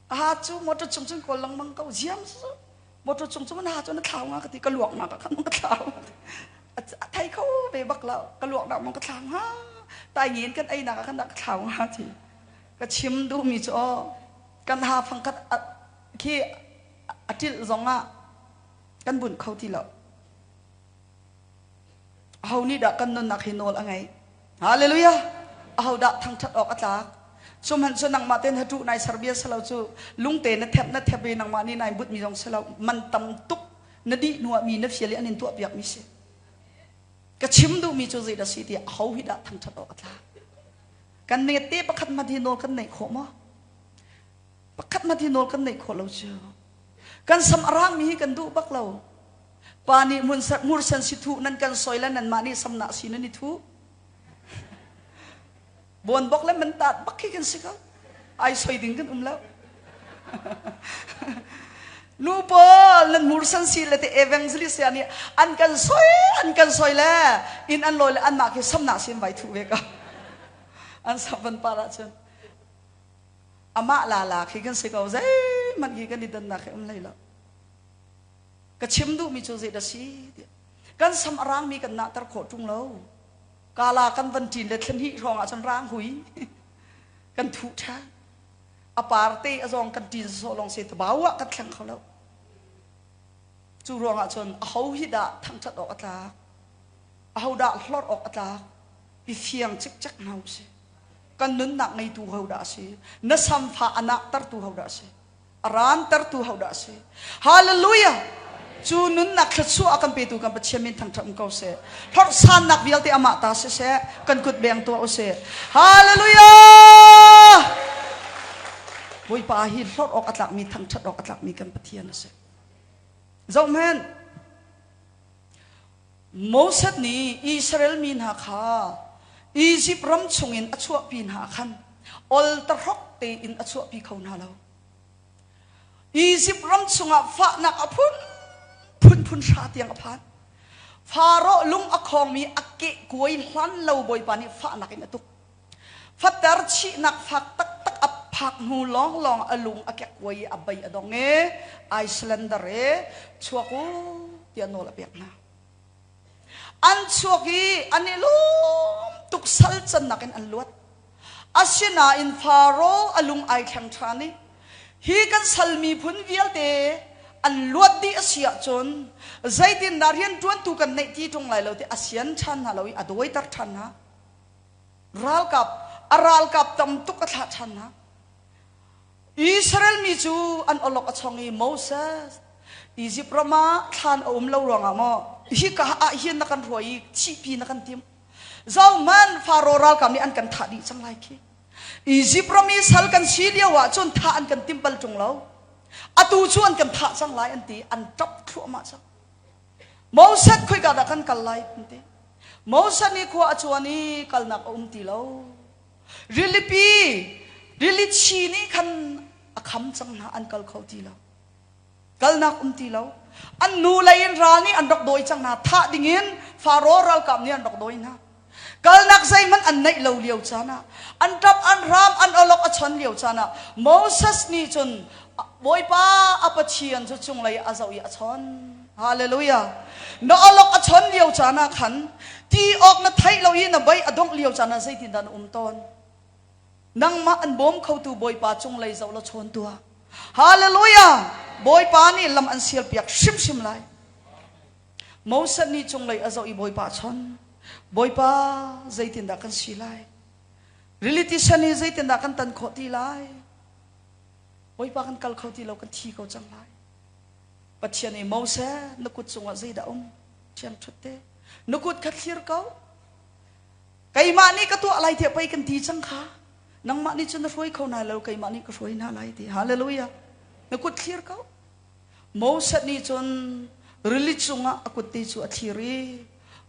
Ha cu motor chung cun kawl lengmang ko ziam cu motor cung cu na ha cu na thlau nga ka ti ka luak nak khan ka thlau a thei kho ve bak lo ka luak nak mong ka thlau nga tai ngin kan ei nak khan ka thlau nga ti ka chim duh mi cu aw kan ha fang khat khi a tilh zong ah kan bunh kho ti lo Aho nih dah kan nunnak hi nawl a ngeih? Hallelujah! Aho dah thangṭhat awk a tlak? Sihmanhsehlaw cu nangmah tein hatuh nai ser bia si lo cu lungte na thep na thep i nangmah nih nai butmi zong si lo man tam tuk na dih hnu ah mi na fial i an in tuahpiakmi si. Ka chim duhmi cu zeidah si tiah aho hi dah thangṭhat awk a tlak? Kan nete pakhat hmanh hi nawl kan neih khawh maw? Pakhat hmanh hi nawl kan neih khawh lo cu. Kan sam a rangmi hi kan duh bak lo. Pa nih hmursen si thuh nan kan soi le nanmah nih samnak si nan i thuh. Buan bok le man tat bak khi kan si ko. Ai soi ding kan um lo. Nu pawl nan hmursen si le te evangelist ya nih an kan soi an kan soi le in an lawi le anmah khi samnak sin vai thuh ve ko. An sam van par ahcun amah la la khi kan si ko zeihmanh khi kan i dannak hi um hlei lo. Ka chim duhmi cu zeidah si tiah kan sam a rangmi kan nahter khawh ṭung lo. Kala kan van ṭin le thlen hih hrawng ahcun rang hui kan thuh ṭhan. A parte a zawng kan ṭin sawsawh lawng si tabau ah kan thleng kho lo. Cu ruangah cun aho hi dah thangṭhat awk a tlak? Aho dah hlorh awk a tlak? I fiang cikcek hna u sih. Kan nunnak ngeitu ho dah a si? Na samfa a nahtertu ho dah a si? A raantertu hodah a si? Hallelujah! Cu nunnak thluachuah a kan petu kan Pathian min thangṭhat um ko seh. Hlorhsannak vialte amah ta siseh, kan kut beng tuah u sih. Hallelujah! Bawipa hi hlorh awk a tlakmi, thangṭhat awk a tlakmi kan Pathian a si. Zohhmanh, Moses nih Israel mi hna kha Izipt ram chungin a chuahpi hna ah khan oltahrok tein a chuahpi kho hna lo. Izipt ram chungah fahnak a phunphun phun hra tiang a phan. Faraoh lung a khawngmi a kehkuai hlan lo Bawipa nih fahnak in a tuk. Fater chihnak fak taktak a phak hnu lawnglawng a lung a kekkuai i a bei a dong i Icelander i chuak u tiah nawl a pek hna. An chuak i an i lawm tuk sal cannak in an luat. Asinain Faro a lung ai thleng ṭhan i hi kan sal miphun vialte an luat dih a si ahcun zeitindah rianṭuantu kan neih ti ṭung lai lo ti a sian ṭhan hna lo i a dawiter ṭhan hna. Ralkap a ralkap tam tuk a thlah ṭhan hna. Israel mi cu an awlok a chong i Moses Izipt ram ah thlan a um lo ruangah maw hika ah hin na kan hruai i thihpi na kan timh Zohhmanh, Faro ralkap nih an kan thah dih cang lai khi. Izipt ram i sal kan si lio ah cun thah an kan tim bal ṭung lo. Atu cu an kan thah cang lai an ti, an ṭap thluahmah cang. Moses khoika dah kan kal lai an ti. Moses nih khua a cuan i kalnak a um ti lo. Rilipi, rili chi nih khan a kham cang hna, an kal kho ti lo. Kalnak um ti lo. An nu lei in ral nih an rak dawi cang hna. Thah dingin Faro ralkap nih an rak dawi hna. Kalnak zeihmanh an neih lo lio caan ah, an ṭap, an hram, an awlok a chon lio caan ah Moses nih cun Bawipa a Pathian cu cunglei a zoh i a chon. Hallelujah. Na awlok a chon lio caan ah khan ti awk na theih lo i na bei a dongh lio caan ah zeitindah na um tawn? Nangmah an bawm khotu Bawipa cunglei zoh law chawn tuah. Hallelujah! Bawipa nih lam an sialpiak hrimhrim lai. Moses nih cunglei a zoh i Bawipa a chon. Bawipa, zeitindah kan si lai? Rili tisen hi zeitindah kan tan khawh ti lai? Bawipa kan kal kho ti lo, kan thi ko cang lai. Pathian nih Moses, na kut cungah zeidah um? Thiang ṭhut te. Na kut kha thlir ko. Keimah nih ka tuah lai tiah pei kan ti cang kha. Nangmah nih cun na hruai kho hna lo, keimah nih ka hruai hna lai ti. Hallelujah. Na kut thlir ko. Moses nih cun rili cungah a kut te cu a thlir i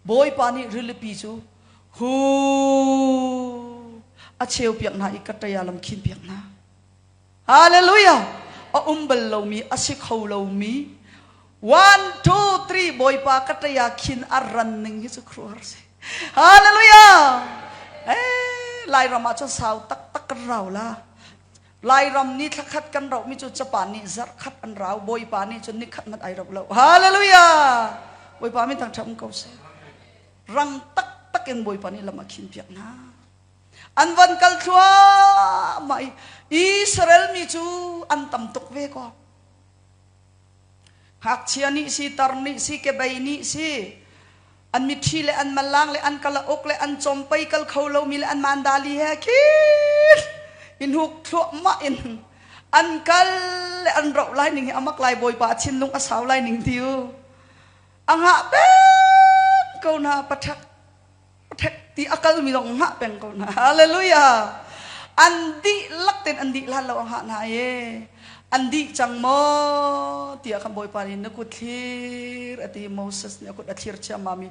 Bawipa nih rilipi cu hu a cheu piak hna i ka ṭaya lam khin piak hna. Hallelujah. A um bal lomi, a si kho lomi. One, two, three, Bawipa ka ṭaya khin a ran ning hi cu khuaruahhar si. Hallelujah. Eh, Lairam ah cun sau taktak kan rau la. Lairam ni thlakhat kan rauh mi cu Japan nih zarh khat an rau. Bawipa nih cun nikhat hmanh ai rauh lo. Hallelujah. Bawipa min thangṭhat um ko seh. Rang taktak in Bawipa nih lam a khin piak hna. An van kal thluahmah i Israel mi cu an tam tuk ve ko. Ngakchia nih si, tar nih si, kebei nih si, an mitthli le an malang le an kalauk le an cawmpei kal kho lomi le an mandali he khir in huk thluahmah in an kal le an roh lai ning hi amak lai bawipa a thinlung a sau lai ning tiu a ngah peng ko na pathak ṭhek ti a kalmi zong hngah peng ko hna. Hallelujah! An dihlak tein an dih hlan lo a hngah hna i an dih cang maw tiah khan Bawipa nih na kut thlir a ti Moses nih a kut a thlir ciammam i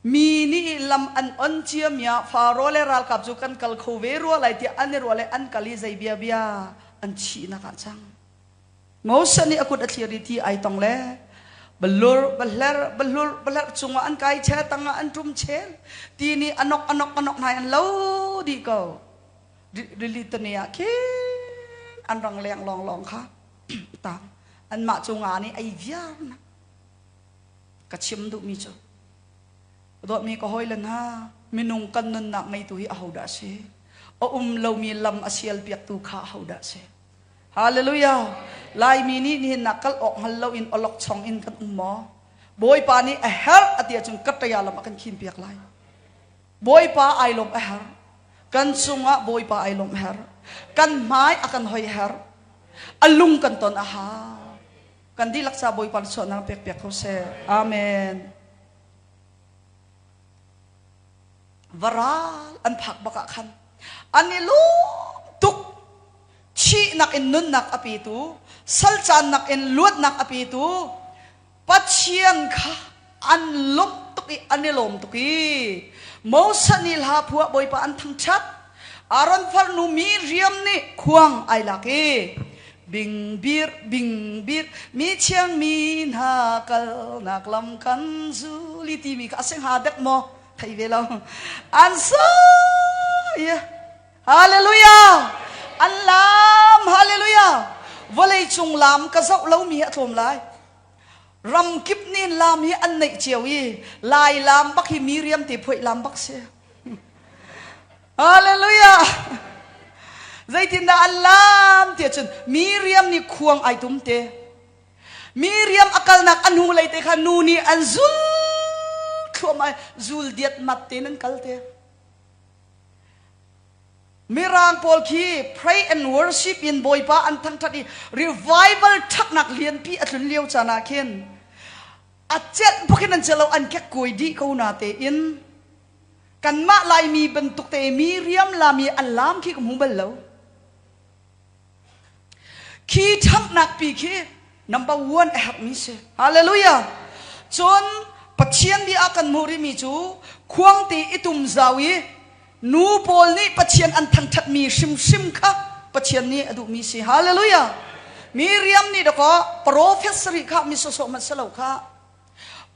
mi nih lam an on ciami ah Faro le ralkap cu kan kal kho ve rua lai tiah an i ruah le an kal i zei bia bia an chihnak ah cang. Moses nih a kut a thlir i ti ai tong le balur bahler bahlur bahler cungah an kai chel tangah an ṭum chel ti nih anok anok anok hna an lo dih ko rili tani ah khin an rang leng lawng lawng kha tang anmah cu nga nih ei viar na ka chim duhmi cu dawtmi ka hawile hna minung kan nunnak ngeitu hi ahodah a si a um lomi lam a sial piaktu kha ahodah a si Hallelujah. Laimi nih nihin nak kal awk hngal lo in olok chong in kan um maw? Bawipa nih a herh a ti ahcun ka ṭaya lam a kan khin piak lai. Bawipa ai lawm a herh. Kan cungah Bawipa ai lawm a herh. Kan hmai a kan hoi herh. A lung kan ton a hau. Kan dihlak ca Bawipa suahnak pek piak ko seh. Amen. Varal an phak bak ah khan an i lawm tuk. Thihnak in nunnak a petu, salcaannak in luatnak a petu Pathian kha an lawmh tuk i an i lawm tuk i Moses nih hla phuah Bawipa an thangṭhat. Aaron farnu Miriam nih khuang ai lak i bingbir bingbir mi thiang mi hna kalnak lam kan zuli timi kha a si hnga dek maw thei ve lo an sa i. Hallelujah! An lam, hallelujah! Vawlei cung lam ka zoh lomi hi a tlawm lai. Ram kip nih lam hi an neih cio i Lai lam bak hi Miriam te phoih lam bak si. Hallelujah! Zeitindah an lam tiah cun Miriam nih khuang ai tum te. Miriam a kalnak a hnu lei te kha nu nih an zul thluahmah zul diat mat tein an kal te. Mirang pawl khi pray and worship in Bawipa an thangthat i revival ṭhaknak lianpi a tlun lio caan ah khin a celh bak in an celh lo an kekkuai dih ko na tein kanmah Laimi bantuk te Miriam lami an lam khi ka hmu bal lo. Khi ṭhanghnak pi khi number one a herhmi si. Hallelujah! Cun Pathian bia ah kan hmuh rihmi cu khuangte i tum zau i nu pawl nih Pathian an thangṭhatmi hrimhrim kha Pathian nih a duhmi si. Hallelujah! Miriam nih dakaw profet sarih kha mi sawsawh hmanh si lo kha.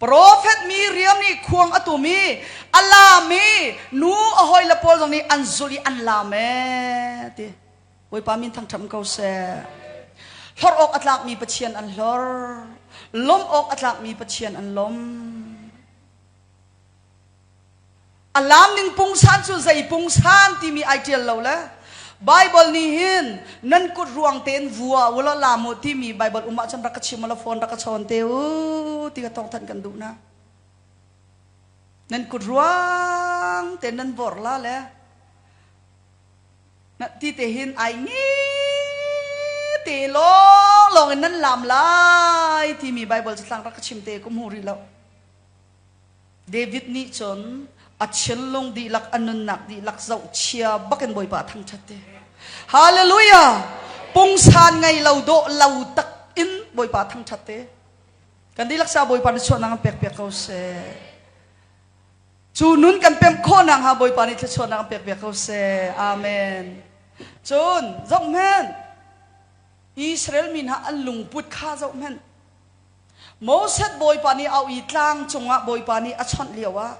Profet Miriam nih khuang a tum i a laam i nu a hawile pawl zong nih an zulh i an laam ee ti. Bawipa min thangṭhat ko seh. Hlorh awk a tlakmi Pathian an hlor. Lawmh awk a tlakmi Pathian an lawm. A lam ning pungsan cu zei pungsan timi ai ṭial lo le Bible nih hin nan kut ruang tein vua u law lam u timi Bible um ahcun rak ka chim u law phone rak ka chawn te u ti ka thawngthanh kan duh na. Nan kut ruang tein nan vorh la le Ti te hin ai nge te lawng lawng in nan lam lai timi Bible catlang rak ka chim te ka hmu rih lo. David nih cun a thinlung dihlak a nunnak dihlak zohchia bakin Bawipa a thangṭhat te. Hallelujah! Pungsan ngei lo dawh lo tak in Bawipa thangṭhat te. Kan dihlak sa Bawipa nih chuahnak an pek piak ko seh. Cu nun kan pemh khawh nakhnga Bawipa nih thluachuahnak an pek piak ko seh. Amen. Cun zohhmanh Israel mi hna an lungput kha zohhmanh. Moses Bawipa nih au i tlang cungah Bawipa nih a chawnh lio ah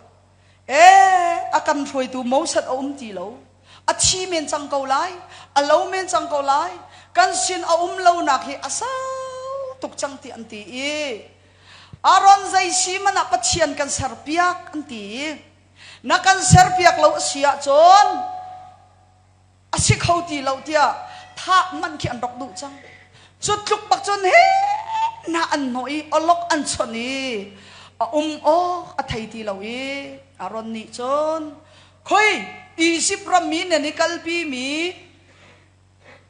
ee a kan hruaitu Moses a um ti lo. A thi men cang ko lai, a lo men cang ko lai. Kan sin a um lonak hi a sau tuk cang ti an ti i Aaron zei si man ah Pathian kan serpiak an ti i na kan serpiak lo a si ahcun a si kho ti lo tiah thah manh khi an rak duh cang. Cu tluk bak cun he na an hnawh i awlok an chawnh i a um awk a thei ti lo i Aaron nih cun khoi Izipt ram mi nan i kalpi mi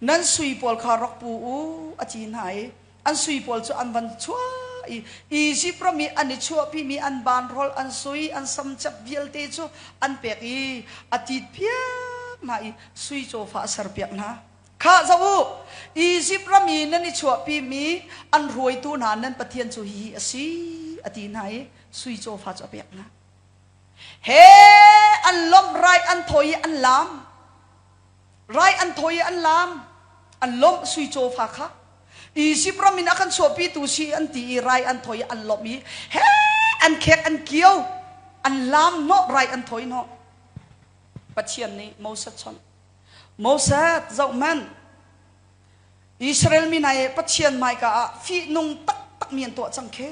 Nan sui pawl kha rak pu u, a ti hna i an sui pawl cu an van chuah i Izipt ram i an i chuahpimi an banhrolh, an sui, an samcep vialte cu an pek i a titpiak hna i sui cawfa a serpiak hna. Khah zoh u, Izipt ram i nan i chuahpimi an hruaitu hna nan Pathian cu hihi a si, a ti hna i sui cawfa cu a pek hna. He an lawmh rai an thawi i an laam. Rai an thawi i an laam. An lawmh sui cawfa kha. Izipt ram in a kan chuahpitu si an ti i rai an thawi i an lawmh i he an khek an kio an laam hnawh rai an thawi hnawh. Pathian nih Moses chawnh. Moses zohhmanh Israel mi hna i Pathian hmaika ah fihnung taktakmi an tuah cang khi.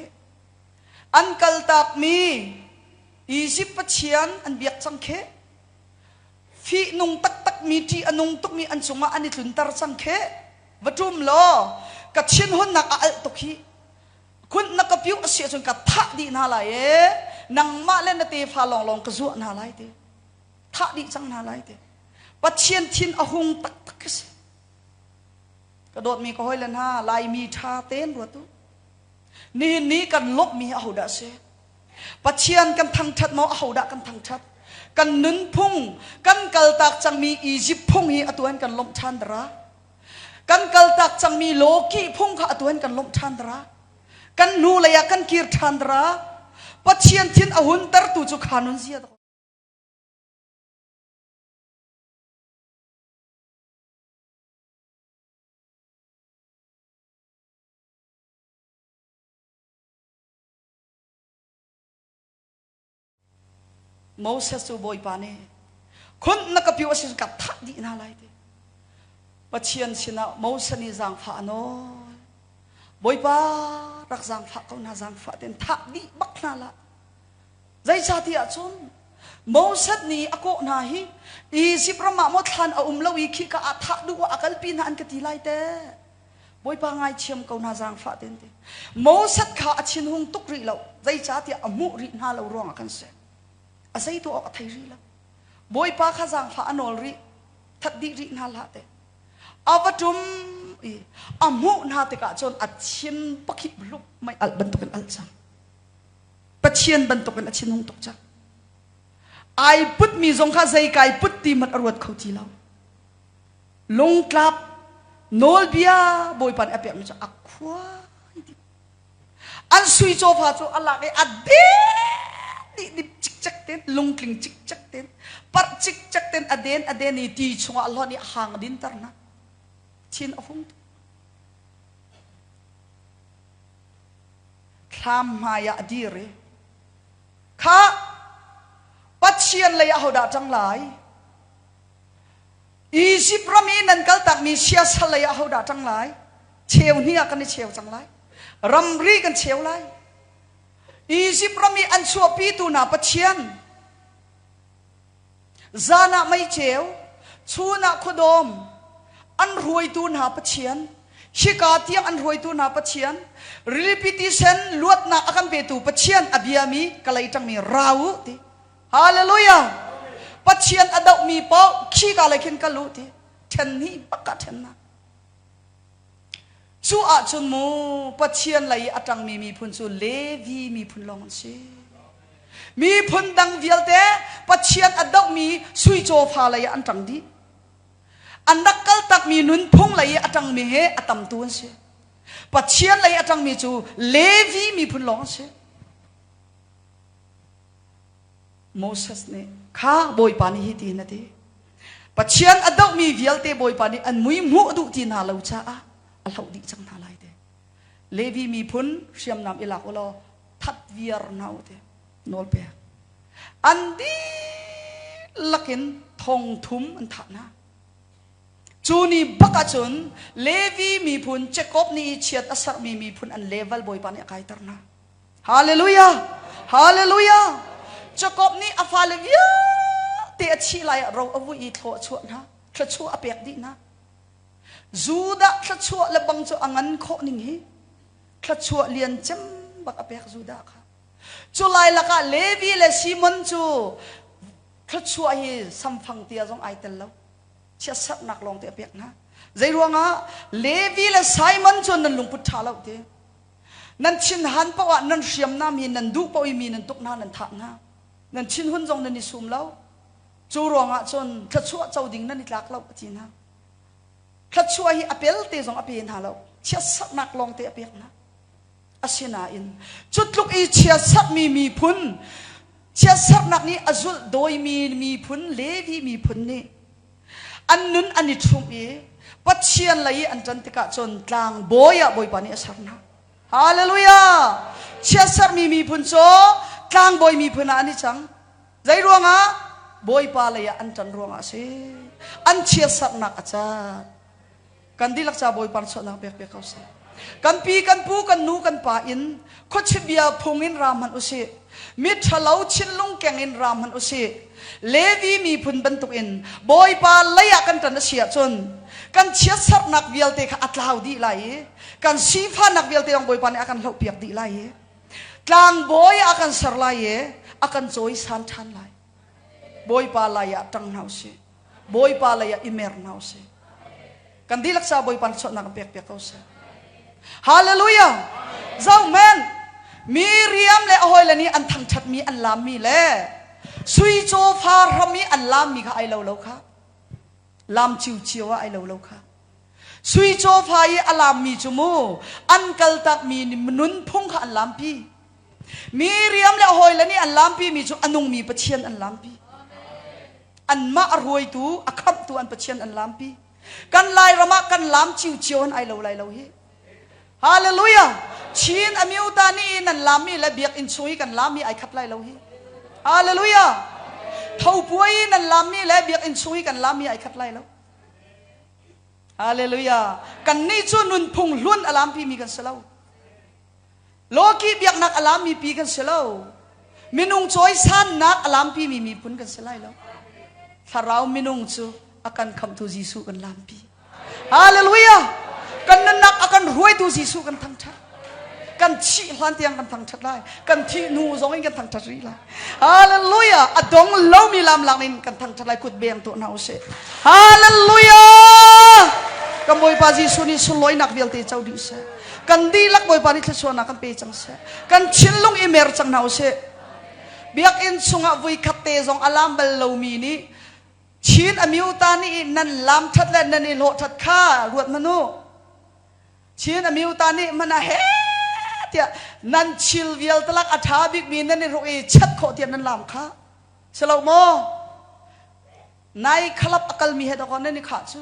An kaltakmi Izipt pathian an biak cang khi. Fihnung taktakmi ṭih a nung tukmi an cungah an i tlunter cang khi. Va ṭum law ka thinhunnak a alh tuk hi. Khunh na ka piuh a si ahcun ka thah dih hna lai ee. Nangmah le na tefa lawnglawng ka zuah hna lai ti. Thah dih cang hna lai ti. Pathian thin a hung taktak khi si. Ka dawtmi ka hawile hna, Laimi ṭha tein ruat u. Nihin ni kan lawmhmi hi ahodah a si? Pathian kan thangṭhat maw? Ahodah kan thangṭhat? Kan nunphung, kan kaltak cangmi Egypt phung hi atu hin kan lawmh ṭhan dara. Kan kaltak cangmi lawkih phung kha atu hin kan lawmh ṭhan dara. Kan hnu lei ah kan kir ṭhan dara. Pathian thin a huntertu cu kha nunzia dah. Moses cu Bawipa nih. Khun na ka piu a si ka thah dih hna lai ti. Pathian sinah Moses nih zaangfah a nawl. Bawipa rak zaangfah ko hna zaangfah ten thah dih bak hna lah. Zeicahtiah cun Moses nih a kawh hna hi Izipt ram ah maw thlan a um lo i khika ah thah duh ah a kalpi hna an ka ti lai te. Bawipa ngaithiam ko hna zaangfah ten ti. Moses kha a thinhung tuk rih lo. Zeicahtiah a hmuh rih hna lo ruangah kan si. A zei tuah awk a thei rih lo. Bawipa kha zaangfah a nawl rih. That dih rih hna hlah te. A va ṭum i a hmuh hna tikah cun a thin pakhip hlup mei alh bantukin alh cang. Pathian bantukin a thinhung tuk cang. Ai putmi zong kha zei kai put ti hmanh a ruat kho ti lo. Lungtlap nawlbia Bawipa nih a pekmi cu a khuai dih. An sui cawfa cu a lak i a den dih cikcek ten lungtling cikcek ten parh cikcek ten a den a den i ti chungah a hlonh i a hang a dinter hna. Thin a hung tuk. Thlam hmai ah a dir i kha Pathian lei ah hodah ṭang lai? Izipt ram i nan kaltakmi siasal lei ah hodah ṭang lai? Cheu hnih ah kan i cheu cang lai. Ramri kan cheu lai. Izipt ram i an chuahpitu hna Pathian Zan ah meiceu, chun ah khuadawm, an hruaitu hna Pathian, hika tiang an hruaitu hna Pathian, rilipi tisen luatnak a kan petu Pathian a biami ka lei ṭangmi ra u ti. Hallelujah! Pathian a dohmi paoh khika lei khin kal u ti. Ṭhen hnih bak ah ṭhennak. Cu ahcun mu Pathian lei i a ṭangmi miphun cu Levi miphun lawng an si. Miphun dang vialte Pathian a dohmi sui cawfa lei ah an ṭang dih. An rak kaltakmi nunphung lei i a ṭangmi he a tamtu an si. Pathian lei a ṭangmi cu Levi miphun lawng an si. Moses nih kha Bawipa nih hi tiin a ti. Pathian a dohmi vialte Bawipa nih an mui hmuh duh ti hna lo caah a hloh dih cang hna lai te. Levi miphun hriamnam i lak u law that viar hna u ti nawl pek. An dihlak in thong thum an thah hna. Cu ni bak ahcun Levi miphun Jacob nih chiat a serhmi miphun an level Bawipa nih a kaiter hna. Hallelujah! Hallelujah! Jacob nih a fale vialte a thih lai ah ro a vui i thlaw a chuah hna. Thluachuah a pek dih hna. Judah thluachuah le bang cu a ngan khawh ning hi thluachuah lian cem bak a pek Judah kha. Cu lai lakah Levi le Simon cu thluachuah hi samfang tia zong ai tel lo. Chiatserhnak lawng te a pek hna. Zei ruangah Levi le Simon cu nan lungput ṭha lo ti. Nan thinhan paoh ah nan hriamnam hi nan duh paoh i mi nan tuk hna nan thah hna. Nan thinhun zong nan i sum lo. Cu ruangah cun thluachuah co ding nan i tlak lo a ti hna. Thluachuah hi a pelte zong a pe hna lo. Chiatserhnak lawng te a pek hna. Asinain cu tluk i chiatserhmi miphun chiatserhnak nih a zulh dawimi miphun Levi miphun nih an nun an i ṭhumh i Pathian lei i an ṭan tikah cun tlangbawi ah Bawipa nih a ser hna. Hallelujah! Chiatserhmi miphun cu tlangbawi miphun ah an i cang. Zei ruangah? Bawipa lei ah an ṭan ruangah a si. An chiatserhnak a cat. Kan dihlak ca Bawipa chuahnak pek pek ko seh. Kan pi, kan pu, kan nu, kan pa in khuachibia phung in ra hmanh usih. Mi ṭhalo thinlung keng in ra hmanh usih. Levi miphun bantukin Bawipa lei ah kan ṭan a si ahcun kan chiatserhnak vialte kha a tlau dih lai i kan sifahnak vialte zong Bawipa nih a kan hlohpiak dih lai i tlangbawi ah a kan ser lai i a kan cawisan ṭhan lai. Bawipa lai ah ṭang hna usih. Bawipa lei ah i mer hna usih. Kan dihlak sa Bawipa chuahnak pek piak ko seh. Hallelujah! Zohhmanh, Miriam le a hawile nih an thangṭhatmi an laammi le sui cawfa hram i an laammi kha ai lo lo kha. Laam cio ah ai lo lo kha. Sui cawfa i a laammi cu mu an kaltakmi nunphung kha an laampi. Miriam le a hawile nih an laampi mi cu a nungmi Pathian an laampi. Anmah a ruaitu, a khamhtu an Pathian an laampi. Kan Lairam ah kan laam cio an ai lo lai lo hi. Hallelujah! Chin Amyota nih nan laammi le biakinn chung i kan laammi ai khat lai lo hi. Hallelujah! Thopuai i nan lammi le biakinn chung i kan lammi ai khat lai lo. Hallelujah. Kannih cu nunphung hlun a lampi mi kan si lo. Lawki biaknak a lammi pi kan si lo. Minung cawisannak a lampi mi miphun kan si lai lo. Thlarau minung cu a kan khamhtu Jesuh kan lampi. Hallelujah! Kan nunnak a kan hruaitu Jesuh kan thangṭhat. Kan thih hlan tiang kan thangṭhat lai. Kan thih hnu zong in kan thangṭhat rih lai. Hallelujah! A dong lomi lam lak in kan thangṭhat lai kut beng tuah hna usih. Hallelujah! Kan Bawipa Jesuh nih sunlawinak vialte co dih seh. Kan dihlak Bawipa nih thluachuahnak kan pe cang seh. Kan thinlung i mer cang hna usih. Biakinn chungah vuikhat te zong a lam bal lomi nih Chin amyota nih nan lam ṭhat le nan i hlawh ṭhat kha ruat hmanh u. Chin amyota nih hmanh ah he tiah nan thil vialte lak a ṭha bikmi nan i hruk i chat khawh tiah nan lam kha. Si lo maw? Nai khalap a kalmi he dawkaw nan i khah cu.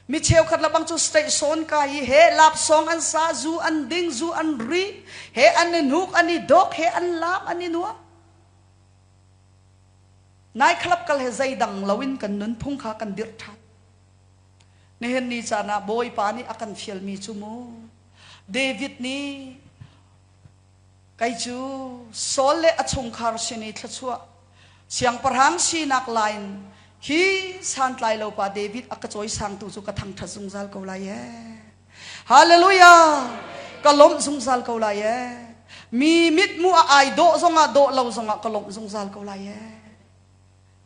Mi cheukhat le bang cu state sawn ka hi he lapsong an sa, zu an ding, zu an ri, he an i hnuk, an i dawk, he an lam, an i nuam. Nai khalap kal he zeidang loin kan nunphung kha kan dirh ṭhan. Nihin ni caan ah Bawipa nih a kan fialmi cu mu David nih kei cu Saul le a chungkhar sin i thluachuah siangpahrang sinak lain hi santlai lo pa David a ka cawisangtu cu ka thangṭhat zungzal ko lai ee. Hallelujah! Ka lawmh zungzal ko lai ee. Mi mithmuh ah ai dawh zongah dawh lo zongah ka lawmh zungzal ko lai ee.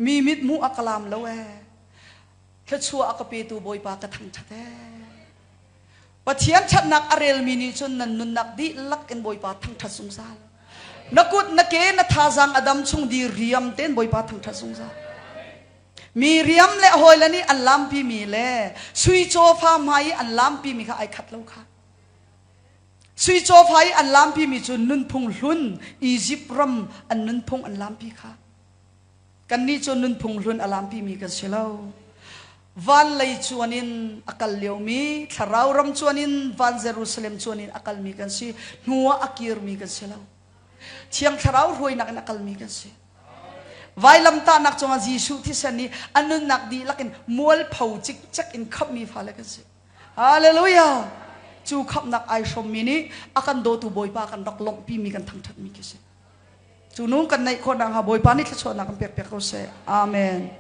Mi mithmuh a ka lam lo ee. Thluachuah a ka petu Bawipa ka thangṭhat ee. Pathian ṭhatnak a relmi nih cun nan nunnak dihlak in Bawipa thangṭhat zungzal. Na kut na ke na thazaang a dam chung di riam tein Bawipa thangṭhat zungzal. Mi riam le hawile nih an lampi mi le sui cawfa hmai i an lampi mi kha ai khat lo kha. Sui cawfa i an lampi mi cu nunphung hlun Egypt ram an nunphung an lampi kha. Kannih cu nunphung hlun a lampi mi kan si lo. Van lei cuan in a kal liomi, thlarau ram cuan in van Jerusalem cuan in a kalmi kan si. Hnu ah a kirmi kan si lo. Thiang thlarau hruainak in a kalmi kan si. Vailamtahnak cungah Jesuh thisen nih a nunnak dihlak in mualpho cikcek in khamhmi fale kan si. Hallelujah! Cu khamhnak ai hrawmmi nih a kan dawtu Bawipa kan rak lawmhpimi kan thangṭhatmi khi si. Cu nung kan neih khawh nakhnga Bawipa nih thluachuahnak kan pek piak ko seh. Amen.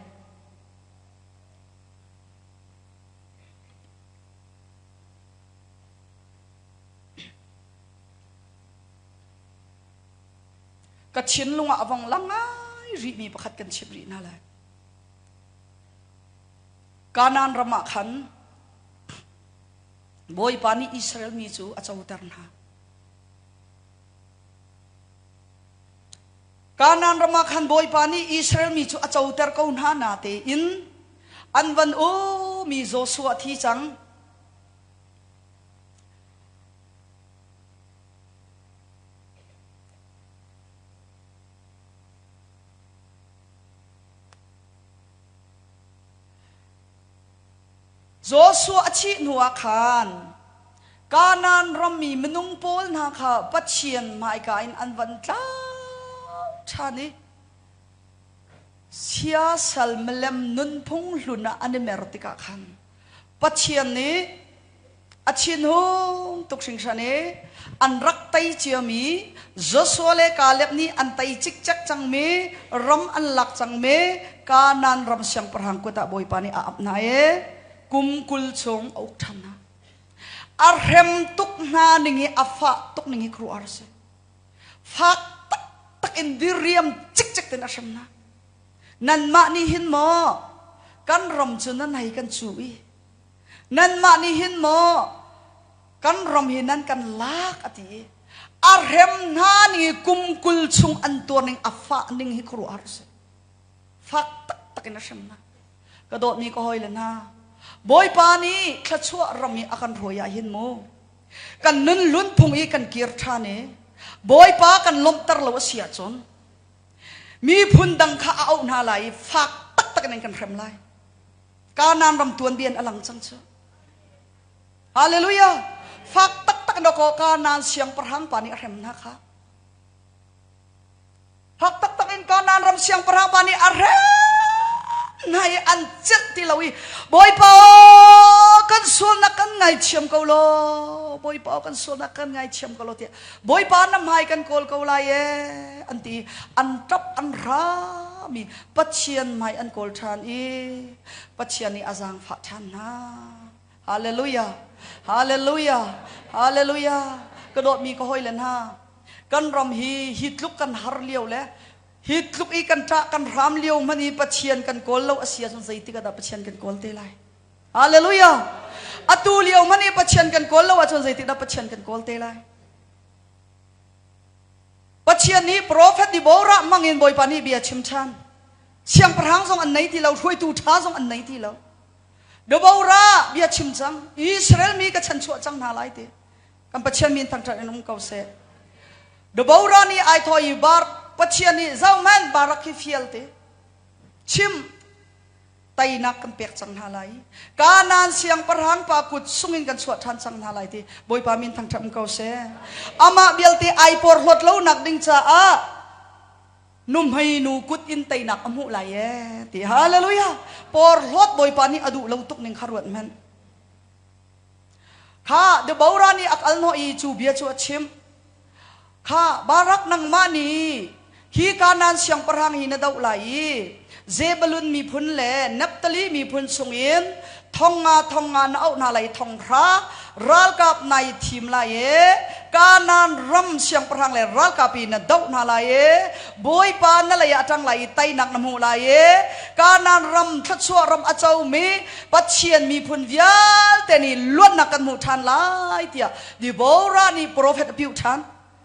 Ka thinlung ah a vong lang ngai rihmi pakhat kan chimh rih hna lai. Kanaan ram ah khan Bawipa nih Israel mi cu a coter hna. Kanaan ram ah khan Bawipa nih Israel mi cu a coter ko hna natein an van umi Joshua thi cang. Joshua a thih hnuah khan Kanaan rammi minung pawl hna kha Pathian hmaika in an van tlau ṭhan i siasal milem nunphung hlun ah an i mer tikah khan Pathian nih A thinhung tuk hringhran i an rak tei ciami Joshua le Kaleb nih an tei cikcek cangmi ram an lak cangmi Kanaan ram siangpahrang kut ah Bawipa nih a ap hna i kum 20 chung a uk ṭhan hna. A hrem tuk hna ning hi a fah tuk ning hi khuaruahhar a si. Fak taktak in diriam cikcek tein a hrem hna. Nanmah nih hin maw kan ram cu nan hei kan cu i Nanmah nih hin maw kan ram hi nan kan lak a ti i a hrem hna ning i kum 20 chung an tuar ning a fah ning hi khuaruahhar a si. Fak taktak in a hrem hna. Ka dawtmi ka hawile hna, Bawipa nih thluachuah ram i a kan hruai ah hin mu kan nun hlun phung i kan kir ṭhan i Bawipa kan lawmhter lo a si ahcun miphun dang kha a auh hna lai i fak taktak in an kan hrem lai. Kanaan ram tuanbia in a lang cang cu. Hallelujah! Fak taktak in ko Kanaan siangpahrang pa nih a hrem hna kha. Fak taktak in. in Kanaan ram siangpahrang pa nih a hrem hna i an celh ti lo i Bawipa kan sualnak kan ngaithiam ko law Bawipa kan sualnak kan ngaithiam ko law tiah Bawipa na hmai kan kawl ko lai ee an ti an ṭap an hram i Pathian hmai an kawl ṭhan i Pathian nih a zaangfah ṭhan hna. Hallelujah! Hallelujah! Hallelujah! Ka dawtmi ka hawile hna, kan ram hi hi tluk kan har lio le hi tluk i kan ṭah kan hram lio hmanh i Pathian kan kawl lo a si ahcun zeitik ah dah Pathian kan kawl te lai? Hallelujah! Atu lio hmanh i Pathian kan kawl lo ahcun zeitik dah Pathian kan kawl te lai? Pathian nih profet Deborah hmangin Bawipa nih bia chim ṭhan. Siangpahrang zong an nei ti lo, hruaitu ṭha zong an nei ti lo. Deborah bia chim cang, Israel mi ka chanchuah cang hna lai ti. Kan Pathian min thangṭhat in um ko seh. Deborah nih ai thawh i Bar Pathian nih zohhmanh Barak hi fial ti. Chim teinak kan pek cang hna lai. Kanaan siangpahrang pa kut sungin kan chuah ṭhan cang hna lai ti Bawipa min thangṭhat um ko seh. Amah vialte ai porhlawt lonak ding caah nuhmei nu kut in teinak a hmuh lai ee ti hallelujah porhlawt Bawipa nih a duh lo tuk ning kha ruat hmanh. Kha Deborah nih a kal hnawh i cu bia cu a chim. Kha Barak nangmah nih hi Kanaan siangpahrang hi na doh lai i Zebulun miphun le Naphtali miphun chungin thong nga thong nga na auh hna lai thong hra ralkap nai thim lai i Kanaan ram siangpahrang le ralkap i na doh hna lai i Bawipa na lei ah a ṭang lai i teinak na hmuh lai i Kanaan ram thluachuah ram a comi Pathian miphun vialte nih luatnak kan hmuh ṭhan lai tiah Deborah nih profet a piuh ṭhan.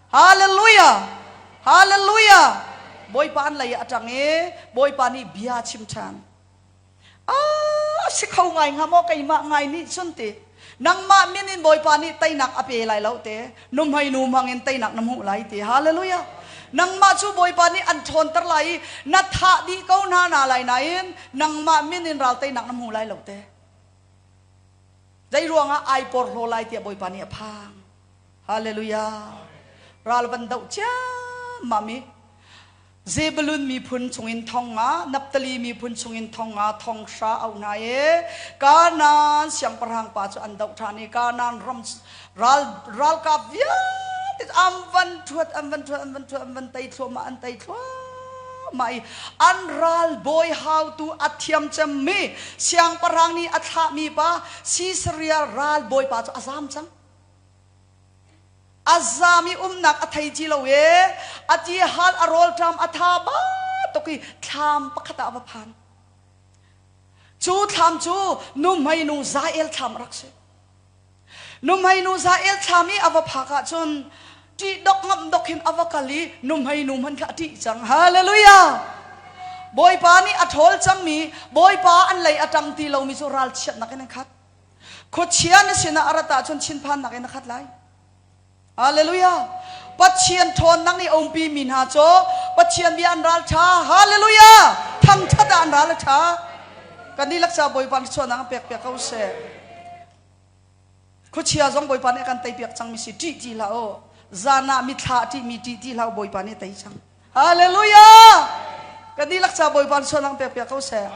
Hallelujah! Hallelujah! Bawipa an lei ah a ṭang i Bawipa nih bia chim ṭhan. Ah, si kho ngai hnga maw keimah ngai nih cun ti. Nangmah min in Bawipa nih teinak a pe lai lo te. Nuhmei nu hmang in teinak na hmuh lai ti. Hallelujah! Nangmah cu Bawipa nih an ṭhawnter lai i na thah dih ko hna na lai nain nangmah min in ral teinak na hmu lai lo te. Zei ruangah ai porhlaw lai tiah Bawipa nih a phang. Hallelujah. Ral van doh ciammam i Zebulun miphun chungin thong nga, Naphtali miphun chungin thong nga, thong hra auh hna i Kanaan siangpahrang pa cu an doh ṭhan i Kanaan ram ral ralkap vialte an van ṭhuat, an van ṭhuat, an van ṭhuat, an van tei thluahmah, an tei thluahmah. Mah i an ralbawi haotu a thiam cemmi siangpahrang nih a thlahmi pa Sisaria ralbawi pa cu a zaam cang. A zaam i umnak a thei ti lo i a ti hal a rawlṭam a tha ba tuk i thlam pakhat ah a va phan. Cu thlam cu nuhmei nu Jael thlam a rak si. Nuhmei nu Jael thlam i a va phak ahcun ṭih dok ngamh dok hin a va kal i nuhmei nu hmanh kha a ṭih cang. Hallelujah! Bawipa nih a ṭhawl cangmi, Bawipa an lei a ṭang ti lomi cu ralchiatnak in an khat. Khuachia na sinah a rat ahcun thinphannak in a khat lai. Hallelujah! Pathian ṭhawnnak nih a umpi mi hna cu Pathian bia an ral ṭha. Hallelujah! Thangṭhat ah an ral a ṭha. Kan dihlak ca Bawipa nih chuahnak an pek piak ko seh. Khuachia zong Bawipa nih a kan tei piak cangmi si ṭih ti hlah u. Zan ah mithla a ṭihmi ṭih ti hlah u Bawipa nih a tei cang. Hallelujah! Kan dihlak ca Bawipa nih chuahnak an pek piak ko seh.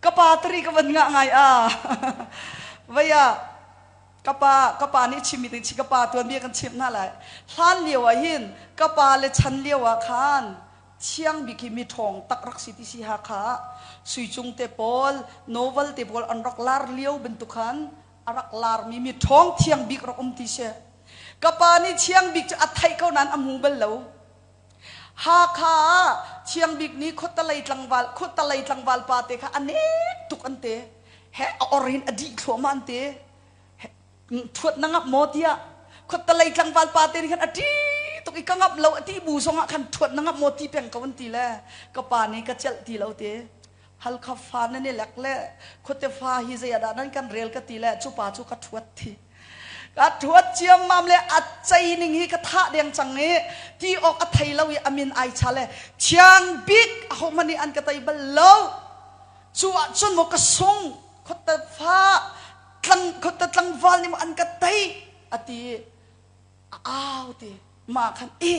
Ka pa tari ka van ngah ngai a. Vei ah ka pa ka pa nih chimmi ding ka pa tuanbia kan chimh hna lai hlan lio ah hin ka pa le chan lio ah khan thiang bik hi mi ṭhawng tak rak si ti si Hakha ah Suicung te pawl novel te pawl an rak lar lio bantuk khan a rak larmi mi ṭhawng thiang bik rak um ti si ka pa nih thiang bik cu a theih ko nain a hmu bal lo Hakha ah Thiang Bik nih khuatalei tlangval khuatalei tlangval pa te kha a nek tuk an te he a or in a dih thluahmah an te thuat na ngap maw tiah khuatalei tlangval pa te nih khan a ṭi tuk i ka ngap lo a ti bu zongah khan thuat na ngap maw ti peng ko an ti le ka pa nih ka celh ti lo te Halkha fa nan i lek le khuate fa hi zei ah dah nan kan rel ka ti le cu pa cu ka thuat thi ka thuat ciammam le a cei ning hi ka thah deng cang i ti awk a thei lo i a min ai cha le thiang bik ahohmanh nih an ka tei bal lo cu ah cun maw ka sung khuate fa tlang khuate tlangval nih maw an ka tei a ti a au ti mah khan e.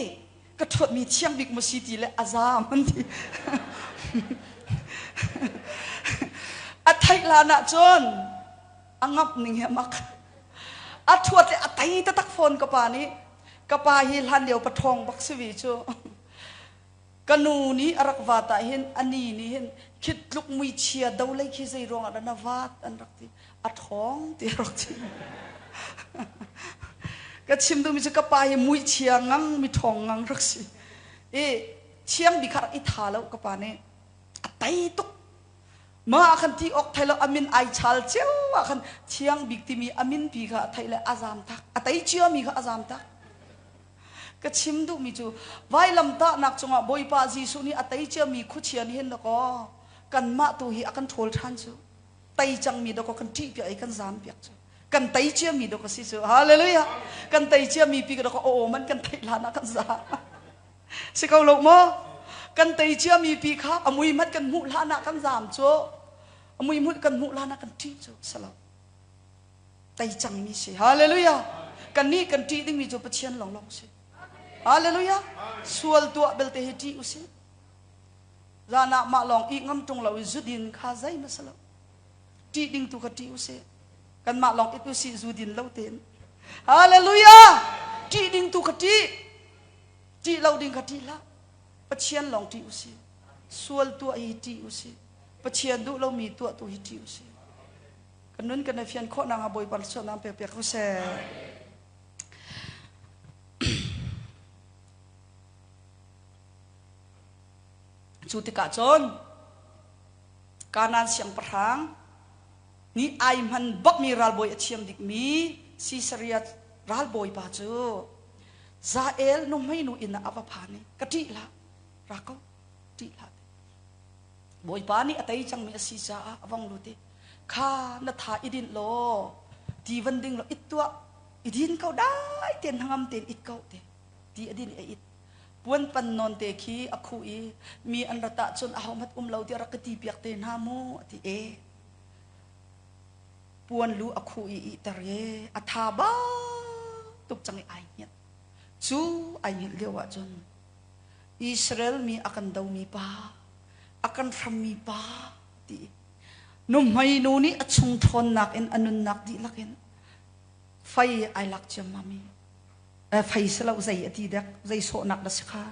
Ka ṭhuatmi thiang bik maw si ti le a zaam an ti. A theih hlan ah cun a ngamh ning hi a mak. A ṭhuat le a tei taktak fawn ka pa nih. Ka pa hi hlan lio paṭhawng bak si ve cu. Ka nu nih a rak vaat ah hin a ni nih hin khit tluk muichia do lei khi zei ruangah dah na vaat an rak ti. A ṭhawng ti a rak ti. Ka chim duhmi cu ka pa hi muichia ngang mi ṭhawng ngang rak si. I thiang bik kha rak i tha lo ka pa nih. A tei tuk. Mah ah khan ti awk thei lo a min ai chal cio ah khan thiang bik timi a min pi kha a theih le a zam tak. A tei ciami kha a zam tak. Ka chim duhmi cu vailamtahnak cungah Bawipa Jesuh nih a tei ciami khuachia nih hin dakaw kanmah tu hi a kan ṭhawl ṭhan cu. Tei cangmi dakaw kan ṭihpiak i kan zampiak cu. Kan tei ciami dakaw si cu. Hallelujah! Kan tei ciami pi dakaw aw man kan theih hlan ah kan zam. Si ko lo maw? Kan tei ciami pi kha a mui hmanh kan hmuh hlan ah kan zam cu. A mui hmuh kan hmuh hlan ah kan ṭih cu. Si lo. Tei cangmi si. Hallelujah! Kannih kan ṭih dingmi cu Pathian lawnglawng si. Hallelujah! Sual tuah belte hi ṭih usih. Zan ah mah lawng ih ngam ṭung lo i zudin kha zeihmanh si lo. Ṭih ding tu kha ṭih usih. Kanmah lawng it usih zudin lo tein. Hallelujah! Ṭih ding tu kha ṭih. Ṭih lo ding kha ṭih hlah. Pathian lawng ṭih usih. Sual tuah hi ṭih usih. Pathian duh lomi tuah tu hi ṭih usih. Kan nun kan i fian khawh nakhnga Bawipa thluachuahnak pek piak ko seh. Cu tikah cun Kanaan siangpahrang nih ai hman bakmi ralbawi a thiam bikmi Sisaria ralbawi pa cu Jael nuhmeinu inn ah a va phan i ka ṭih hlah, ra ko, ṭih hlah. Bawipa nih a tei cangmi a si caah a vong lut i kha na tha i dinh law ti van ding law it tuah i din ko dai tein hnangam tein it ko te ti a din i a it puan pan nawn te khi a khuh i mi an rat ahcun ahohmanh um lo tiah rak ka ti piak te hna mu a ti e puan lu a khuh i ihter e a tha ba tuk cang i ai hngilh cu ai hngilh lio ahcun Israel mi a kan domi pa a kan hrammi pa ti nuhmei nu nih a chung ṭhawnnak in a nunnak dihlak in fei ai lak ciammam i fei si lo zei a ti dek zei sawhnak na si kha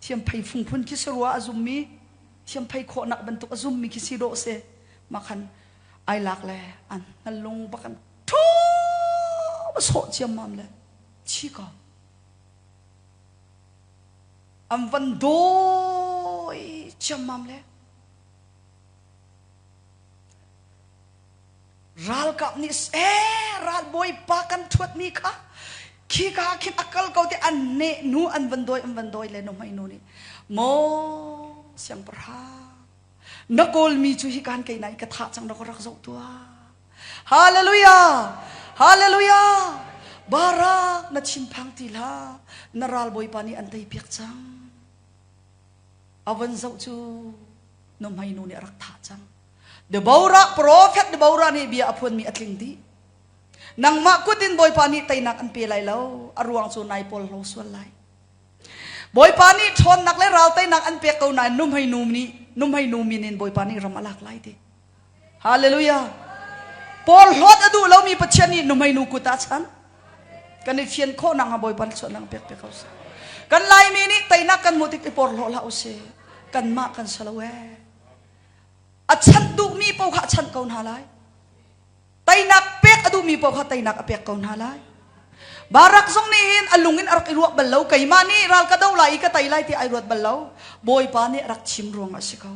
thiam phei fungphun khi si rua a zummi thiam phei khawhnak bantuk a zummi khi si dawh si mah khan ai lak le an hnalung bakan ṭhu sawh ciammam le chi ko An van dawi ciammam le ralkap nih ee ralbawi pa kan ṭhuatmi kha khika khin a kal ko te an neh nu an van dawi an van dawi le nuhmei nu nih maw siangpahrang na kawlmi cu hi kan kei nai ka thah cang na ka rak zoh tuah Hallelujah! Hallelujah! Barak na thinphang ti hlah. Na ral bawipa nih an tei piak cang. A van zoh cu nuhmei nu nih a rak thah cang. Deborah, prophet Deborah nih bia a phuanmi a tling dih. Nangmah kut in Bawipa nih teinak an pe lai lo. A ruang cu nai pawl hlo sual lai. Bawipa nih ṭhawnnak le ral teinak an pek ko nain nuhmei nu nih nuhmei nu min in Bawipa nih ram a lak lai ti. Hallelujah. Paul hlawt a duh lomi Pathian nih nuhmei nu kut ah chan. Kan i fian khawh nak hnga Bawipa chuahnak pek pe ko seh. Kan Laimi nih teinak kan hmuh tik i porhlawh hlah usih. Kanmah kan si lo ee. A chanh duhmi paoh kha a chanh ko hna lai. Teinak pek a duhmi paoh kha teinak a pek ko hna lai. Barak zong nih hin a lung in a rak i ruah bal lo. Keimah nih ral ka do lai i ka tei lai ti ai ruat bal lo. Bawipa nih a rak chim ruangah a si ko.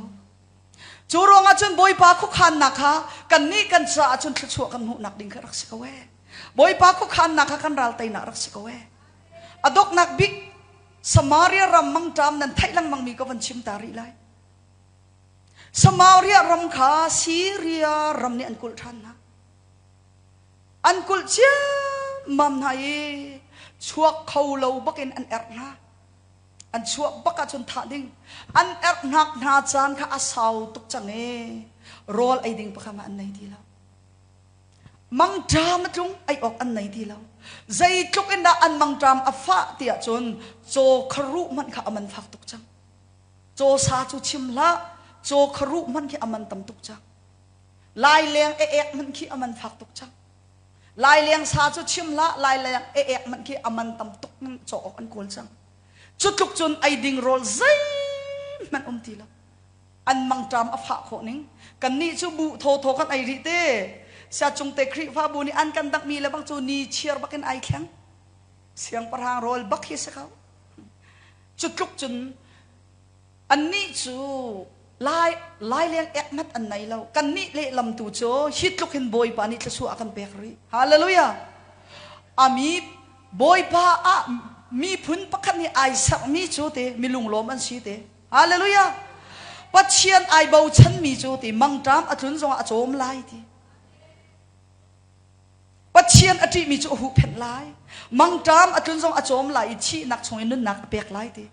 Cu ruangah cun Bawipa khuakhannak kha kannih kan caah cun thluachuah kan hmuhnak ding kha rak si ko ee. Bawipa khuakhannak kha kan ral teinak rak si ko ee. A doknak bik Samaria ram mangṭam nan theih lengmangmi ka van chim ta rih lai. Samaria ram kha Syria ram nih an kulh ṭhan hna. An kulh ciammam hna i chuak kho lo bakin an erh hna. An chuah bak ahcun thah ding. An erhnak hna caan kha a sau tuk cang i rawl ei ding pakhat hmanh an nei ti lo. Mangṭam a tlung ei awk an nei ti lo. Zeitluk in dah an mangṭam a fah ti ahcun caw kharuh hmanh kha a man fak tuk cang. Caw sa cu chim hlah, caw kharuh hmanh khi a man tam tuk cang. Laileng e ek hmanh khi a man fak tuk cang. Laileng sa cu chim hlah, laileng e ek hmanh khi a man tam tuk caw awk an kawl cang. Cu tluk cun ei ding rawl zeihmanh um ti lo. An mangṭam a fah khawh ning. Kannih cu buh thawthaw kan ei rih te. Siacung te Khrihfabu nih an kan danghmi le bang cu ni chiar bakin ai thleng. Siangpahrang rawl bak hi si ko. Cu tluk cun annih cu lai laileng ekmat an nei lo. Kannih lehlam tu cu hi tluk hin Bawipa nih thluachuah a kan pek rih. Hallelujah. Ami Bawipa ah miphun pakhat nih ai sermi cu te mi lunglawm an si te. Hallelujah. Pathian ai bochanmi cu ti mangṭam a tlun zongah a cawm lai ti. Pathian a ṭihmi cu a huhphenh lai. Mangṭam a tlun zong a cawm lai i thihnak chung in nunnak a pek lai ti.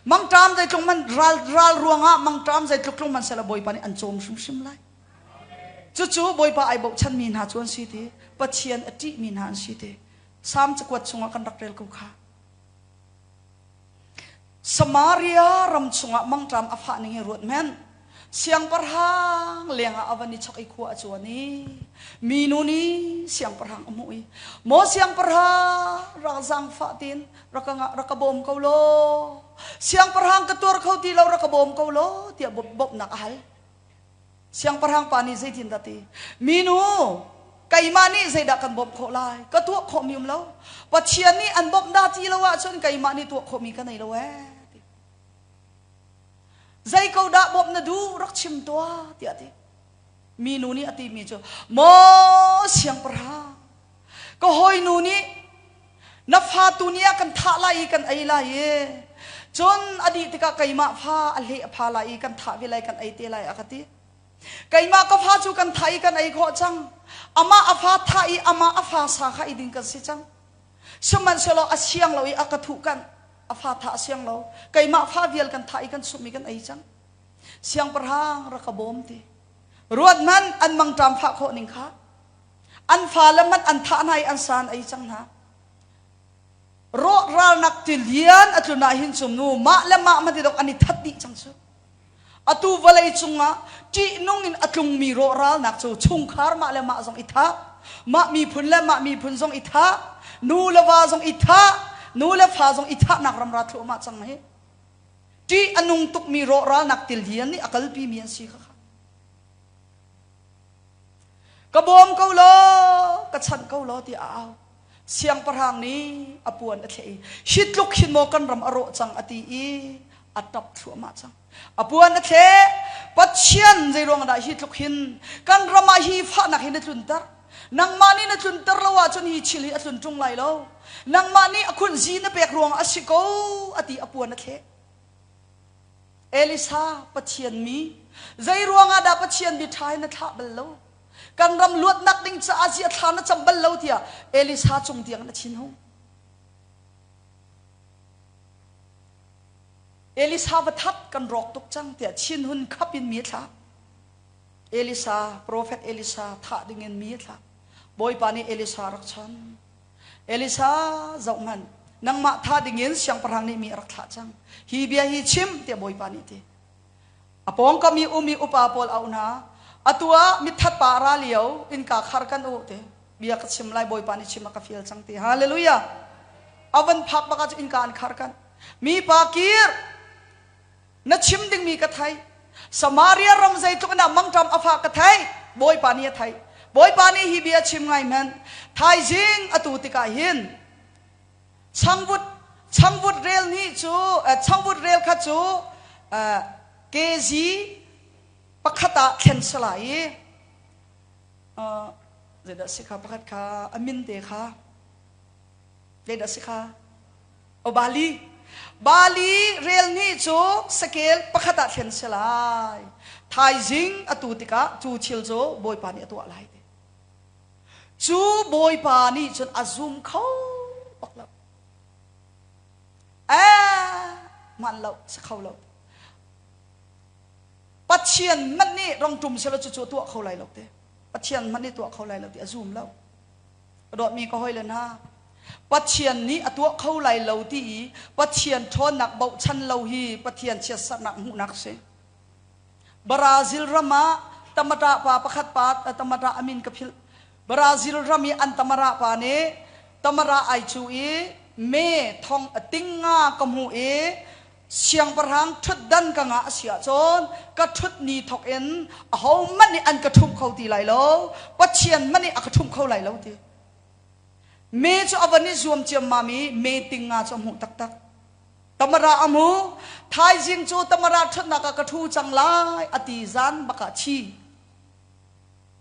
Mangṭam zeitluk man ral ral ruangah mangṭam zeitluk tlung man sela Bawipa nih an cawm hrimhrim lai. Cucu Bawipa ai bochanmi hna cu an si ti. Pathian a ṭihmi hna an si ti. Salm cakuat chungah kan rak rel ko kha. Samaria ram chungah mangṭam a fah ning hi ruat hmanh. Siangpahrang lengah a van i chok i khua a cuan i minu nih siangpahrang a hmuh i maw siangpahrang rak zaangfah tiin rak ka rak ka bawm ko law siangpahrang ka tuar kho ti lo rak ka bawm ko law tiah bawmhnak a hal. Siangpahrang pa nih zeitindah ti? Minu, keimah nih zeidah kan bawmh khawh lai? Ka tuah khawhmi um lo. Pathian nih an bawmh dah ti lo ahcun keimah nih tuah khawhmi ka nei lo ee. Zei ko dah bawmh na duh rak chim tuah tiah ti. Minu nih a timi cu, Maw siangpahrang, ka hawinu nih na fa tu ni ah kan thah lai i kan ei lai i cun a dih tikah keimah fa a hleh a pha lai i kan thah ve lai kan ei te lai a ka ti. Keimah ka fa cu kan thah i kan ei khawh cang. Amah a fa thah i amah a fa sa kha ei ding kan si cang. Sihmanhsehlaw a siang lo i a ka thuh kanh. A fa thah a siang lo. Keimah fa vial kan thah i kan sumh i kan ei cang. Siangpahrang rak ka bawm ti. Ruat hmanh an mangṭam fah khawh ning kha. An fale hmanh an thah hna i an sa an ei cang hna. Rawhralnak tilian a tlun ah hin cum nu mah le mah hmanh dok an i that dih cang cu. Atu vawlei cungah ṭihnung in a tlungmi rawhralnak cu chungkhar mah le mah zong i thah, mah miphun le mah miphun zong i thah, nu le va zong i thah, nu le fa zong i thahnak ram ra thluahmah cang hi. Ṭih a nung tukmi rawhralnak tilian nih a kalpimi an si kha. Ka bawm ko law, ka chanh ko law tiah a au. Siangpahrang nih a puan a thleh i hi tluk hin maw kan ram a rawh cang a ti i a ṭap thluahmah cang. A puan a thleh. Pathian zeiruang dah hi tluk hin kan ram ah hi fahnak hi na tlunter? Nangmah nih na tlunter lo ahcun hi thil hi a tlun ṭung lai lo. Nangmah nih a khunzi na pek ruangah a si ko a ti a puan a thleh. Elisa Pathian mi zeiruangah dah Pathian mi ṭha hi na thlah bal lo? Kan ram luatnak ding caah zia thla na cam bal lo tiah Elisa cung tiang na thinhung. Elisa va that kan rawk tuk cang tiah thinhun khap in mi a thlah. Elisa, profet Elisa thah ding in mi a thlah. Bawipa nih Elisa rak chan. Elisa zohhmanh, nangmah thah dingin siangpahrang nih mi a rak thlah cang. Hi bia hi chim tiah Bawipa nih a ti. A pawngkam i um i upa pawl auh hna. Atu ah mithat pa a ra lio, innka khar kan u ti. Bia ka chim lai, Bawipa nih chim a ka fial cang ti. Hallelujah. A van phak bak ah cu innka an khar kan. Mipa kir, Na chim dingmi ka thei. Samaria ram zeitluk in dah mangṭam a fah ka thei. Bawipa nih a theih. Bawipa nih hi bia chim ngai hmanh. Thaizing atu tikah hin changvut changvut rel hnih cu changvut rel kha cu kg pakhat ah thlen si lai i zeidah si kha pakhat kha a min te kha zeidah si kha O Bali. Bali rel ni cu sakel pakhat ah thlen si lai. Thaizing atu tikah cu thil cu Bawipa nih a tuah lai ti. Cu Bawipa nih cun a zum kho bak lo. Eh, man lo, si kho lo. Pathian hmanh nih rong tum selaw cucu tuah kho lai lo te. Pathian hmanh nih tuah kho lai lo ti a zum lo. Ka dawtmi ka hawile hna, Pathian nih a tuah kho lai lo ti i Pathian ṭhawnnak bochan lo hi Pathian chiatserhnak hmuhnak a si. Brazil ram ah tamata pa pakhat pa tamata a min ka philh. Brazil ram i an tamara pa nih tamara ai cu i me thong a ting nga ka hmuh i siangpahrang ṭhutdan ka ngah a si ahcun ka ṭhut ni thawk in ahohmanh nih an ka ṭhumh kho ti lai lo Pathian hmanh nih a ka ṭhumh kho lai lo ti me cu a van i zuam ciammam i me ting nga cu a hmuh taktak tamara a hmu thaizing cu tamara ṭhutnak ah ka ṭhu cang lai a ti zan bak ah thi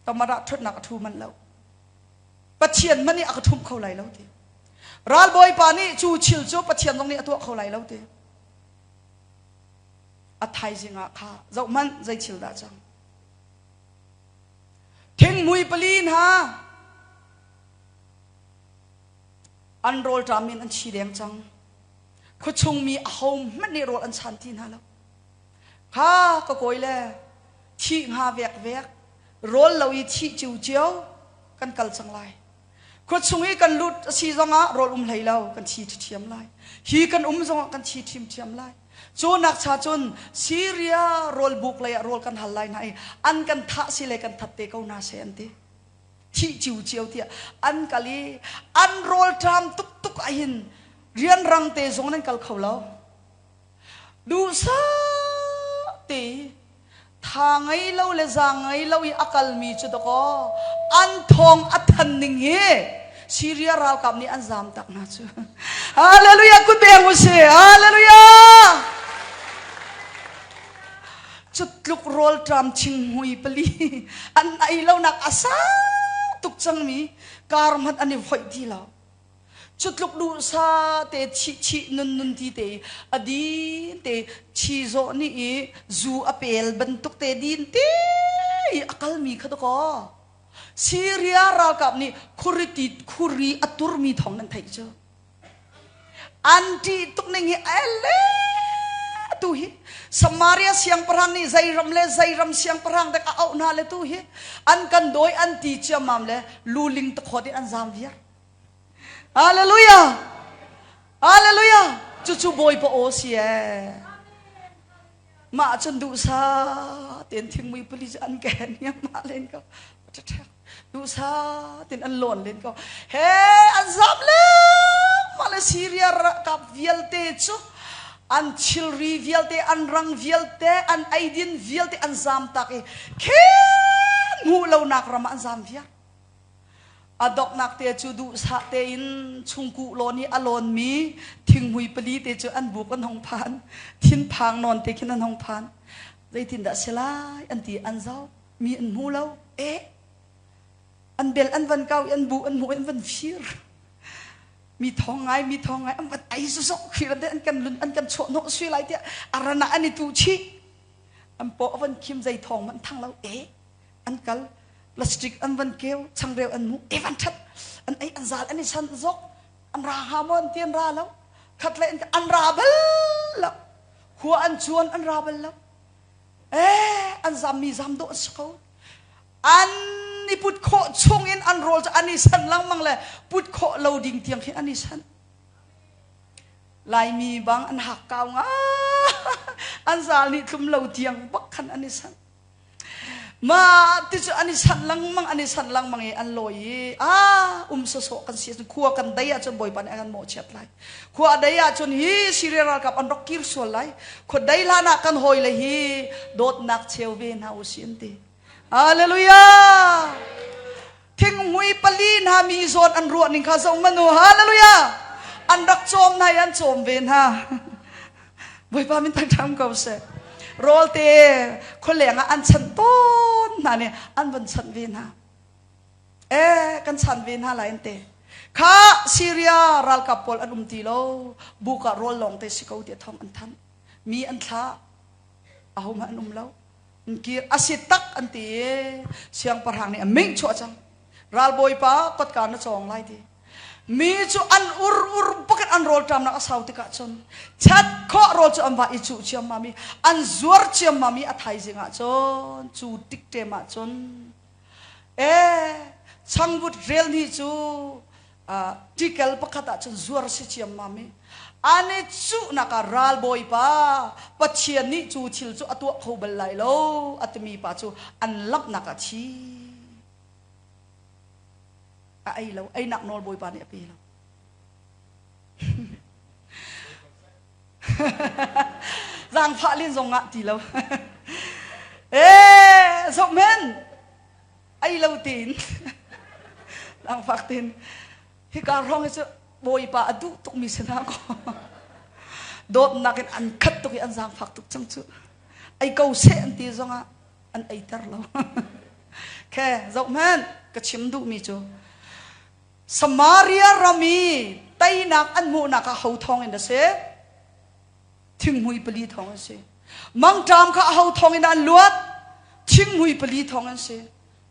tamara ṭhutnak a ṭhu manh lo Pathian hmanh nih a ka ṭhumh kho lai lo ti. Ralbawipa nih cu thil cu Pathian zong nih a tuah kho lai lo ti. A thaizing ah kha zohhmanh zei thil dah cang. Thingmui pali hna an rawlṭam in an thi deng cang. Khuachung mi ahohmanh nih rawl an chan ti hna lo. Kha ka kawi le thih hnga vekvek rawl lo i thih cio kan kal cang lai. Khua chung i kan lut a si zongah rawl um hlei lo kan thi ṭhiam lai. Hi kan um zongah kan thi ṭhiamṭhiam lai. Cu nak cha cun Syria rawl buk lei ah rawl kan hal lai hna i an kan thah si le kan that te ko hna seh an ti. Thih cio cio tiah an kal i an rawl ṭam tuktuk ahhin rianrang te zong nan kal kho lo. Duhsah te tha ngei lo le zaang ngei lo i a kalmi cu dakaw an thawng a than ning hi Syria ralkap nih an zam tak hna cu. Hallelujah kut beng u si. Hallelujah. Cu tluk rawlṭam thinghmui pali an ei lonak a sang tuk cangmi kar hmanh an i voih ti lo. Cu tluk duhsa te chih chih nun nun ti te a din te chi zawh nih i zu a pel bantuk te din te i a kalmi kha dakaw Syria ralkap nih khuri ti khuri a turmi thawng nan theih cu an ṭih tuk ning hi ele tu hi Samaria siangpahrang nih zei ram le zei ram siangpahrang dek a auh hna le tu hi an kan dawi an ti ciammam le luling takhawt in an zam viar Hallelujah! Hallelujah! Cucu Bawipa aw si ee. Mah cun duhsa tein thingmui pali cu an ken i mah len ko. Duhsa tein an lawn len ko. He an zam le mah le Syria ralkap vialte cu an thilri vialte an rang vialte an eidin vialte an zam tak i khen hmuh lonak ram ah an zam viar. A donghnak te cu duhsah tein chungkuh lawn i a lawnmi thinghmui pali te cu an buk an hung phan. Thinphang nawn te khin an hung phan. Zeitindah si lai an ti an zoh. Mi an hmu lo. Eh! An bel an van kau i an bu an hmuh i an van fir. Mi thawng ngai, mi thawng ngai an van ai zok khi an kan lun an kan chuah hnawh sui lai tiah a ran ah an i tu chih. An paw a van khim zei thawng hmanh thang lo. Eh! An kal. Plastic an van keu changreu an mu e van that an ei an zal an i san zok an ra ha maw an ti an ra lo khat le an ra bal lo khua an chuan an ra bal lo eh an zam mi zam dawh an si ko an i put khawh chung in an rawl cu an i san lengmang le put khawh lo ding tiang khi an i san Laimi bang an hak kau nga an zal nih tlum lo tiang bak khan an i san Mah ti cu an i sanh lengmang an i sanh lengmang i an lawi i ah um sawsawh kan si ahcun khua kan dei ahcun Bawipa nih a kan mawhchiat lai. Khua a dei ahcun hi Syria ralkap an rak kir sual lai. Khua dei hlan ah kan hawile hi dawtnak cheu ve hna u si an ti. Hallelujah! Thinghmui pali hna mi zawn an ruah ning kha zoh hmanh u. Hallelujah! An rak cawm hna i an cawm ve hna. Bawipa min thangṭhat ko seh. Rawlte khualeng ah an chanh tawn hna nih an van chanh ve hna. Eh, kan chan ve hna lai an te. Kha Syria ralkap pawl an um ti lo. Buk ah rawl lawng te si ko tiah thawng an thanh. Mi an thlah. Ahohmanh an um lo. An kir a si tak an ti i siangpahrang nih a ming chuah cang. Ralbawipa kotka na cawng lai ti. Mi cu an ur ur bakin an rawlṭamnak a sau tikah cun chat khawh rawl cu an va i cuh ciammam i an zuar ciammam i a thaizing ah cun cu tikṭem ah cun ee. Changvut rel ni cu tikel pakhat ah cun zuar si ciammam i an i cuhnak ah ralbawipa Pathian nih cu thil cu a tuah kho bal lai lo a timi pa cu an lamhnak ah thi a ei lo einak nawl bawipa nih a pe lo. Zaangfah len zong ah ti lo. Eh, zohmen ei lo tein langfak tein hika hrawng hi cu bawipa a duh tukmi si hna ko dawtnak in an khat tuk i an zaangfak tuk cang cu ei ko seh an ti zongah an eiter lo khe zoh hmanh ka chim duhmi cu Samaria ram i teinak an hmuhnak ah ho thawng in a si thinghmui pali thawng an si. Mangṭam kha aho thawng in an luat? Thinghmui pali thawng an si.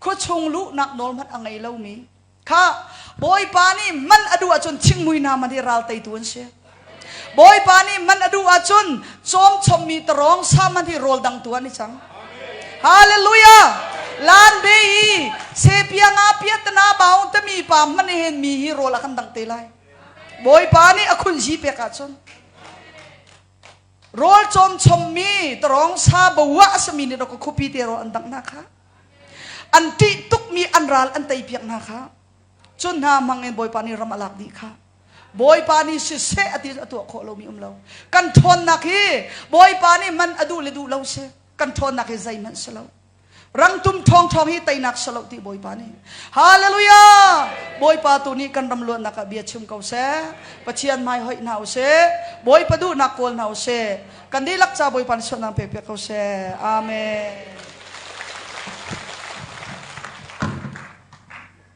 Khuachung luhnak nawl hmanh a ngei lomi kha Bawipa nih man a duh ahcun thinghmui hna hmanh hi ral teitu an si. Bawipa nih man a duh ahcun cawmchommi tarawng sa hmanh hi rawl dangtu an i cang. Hallelujah! Lan be i sepia nga piatana baung tami pa hmanh hin mi hi rawl a kan dang te lai. Bawipa nih a khunzi pek ahcun rawl cawm chommi tarawng sa boa a sami nih ka khupi te rawl an dangh hna kha an ṭih tukmi an ral an tei piak hna kha cun hna hmang in Bawipa nih ram a lak dih kha Bawipa nih siseh a ti a tuah khawh lomi um lo kan ṭhawnnak hi Bawipa nih man a duh le duh lo si kan ṭhawnnak hi zeihmanh si lo Rangtum ṭhawngṭhawng hi teinak si lo ti Bawipa nih. Hallelujah! Bawipa tu nih kan ram luatnak ah bia chim ko seh. Pathian hmai hoih hna usih. Bawipa duhnak kawl hna usih. Kan dihlak ca Bawipa nih sualnak pek piak ko seh. Amen.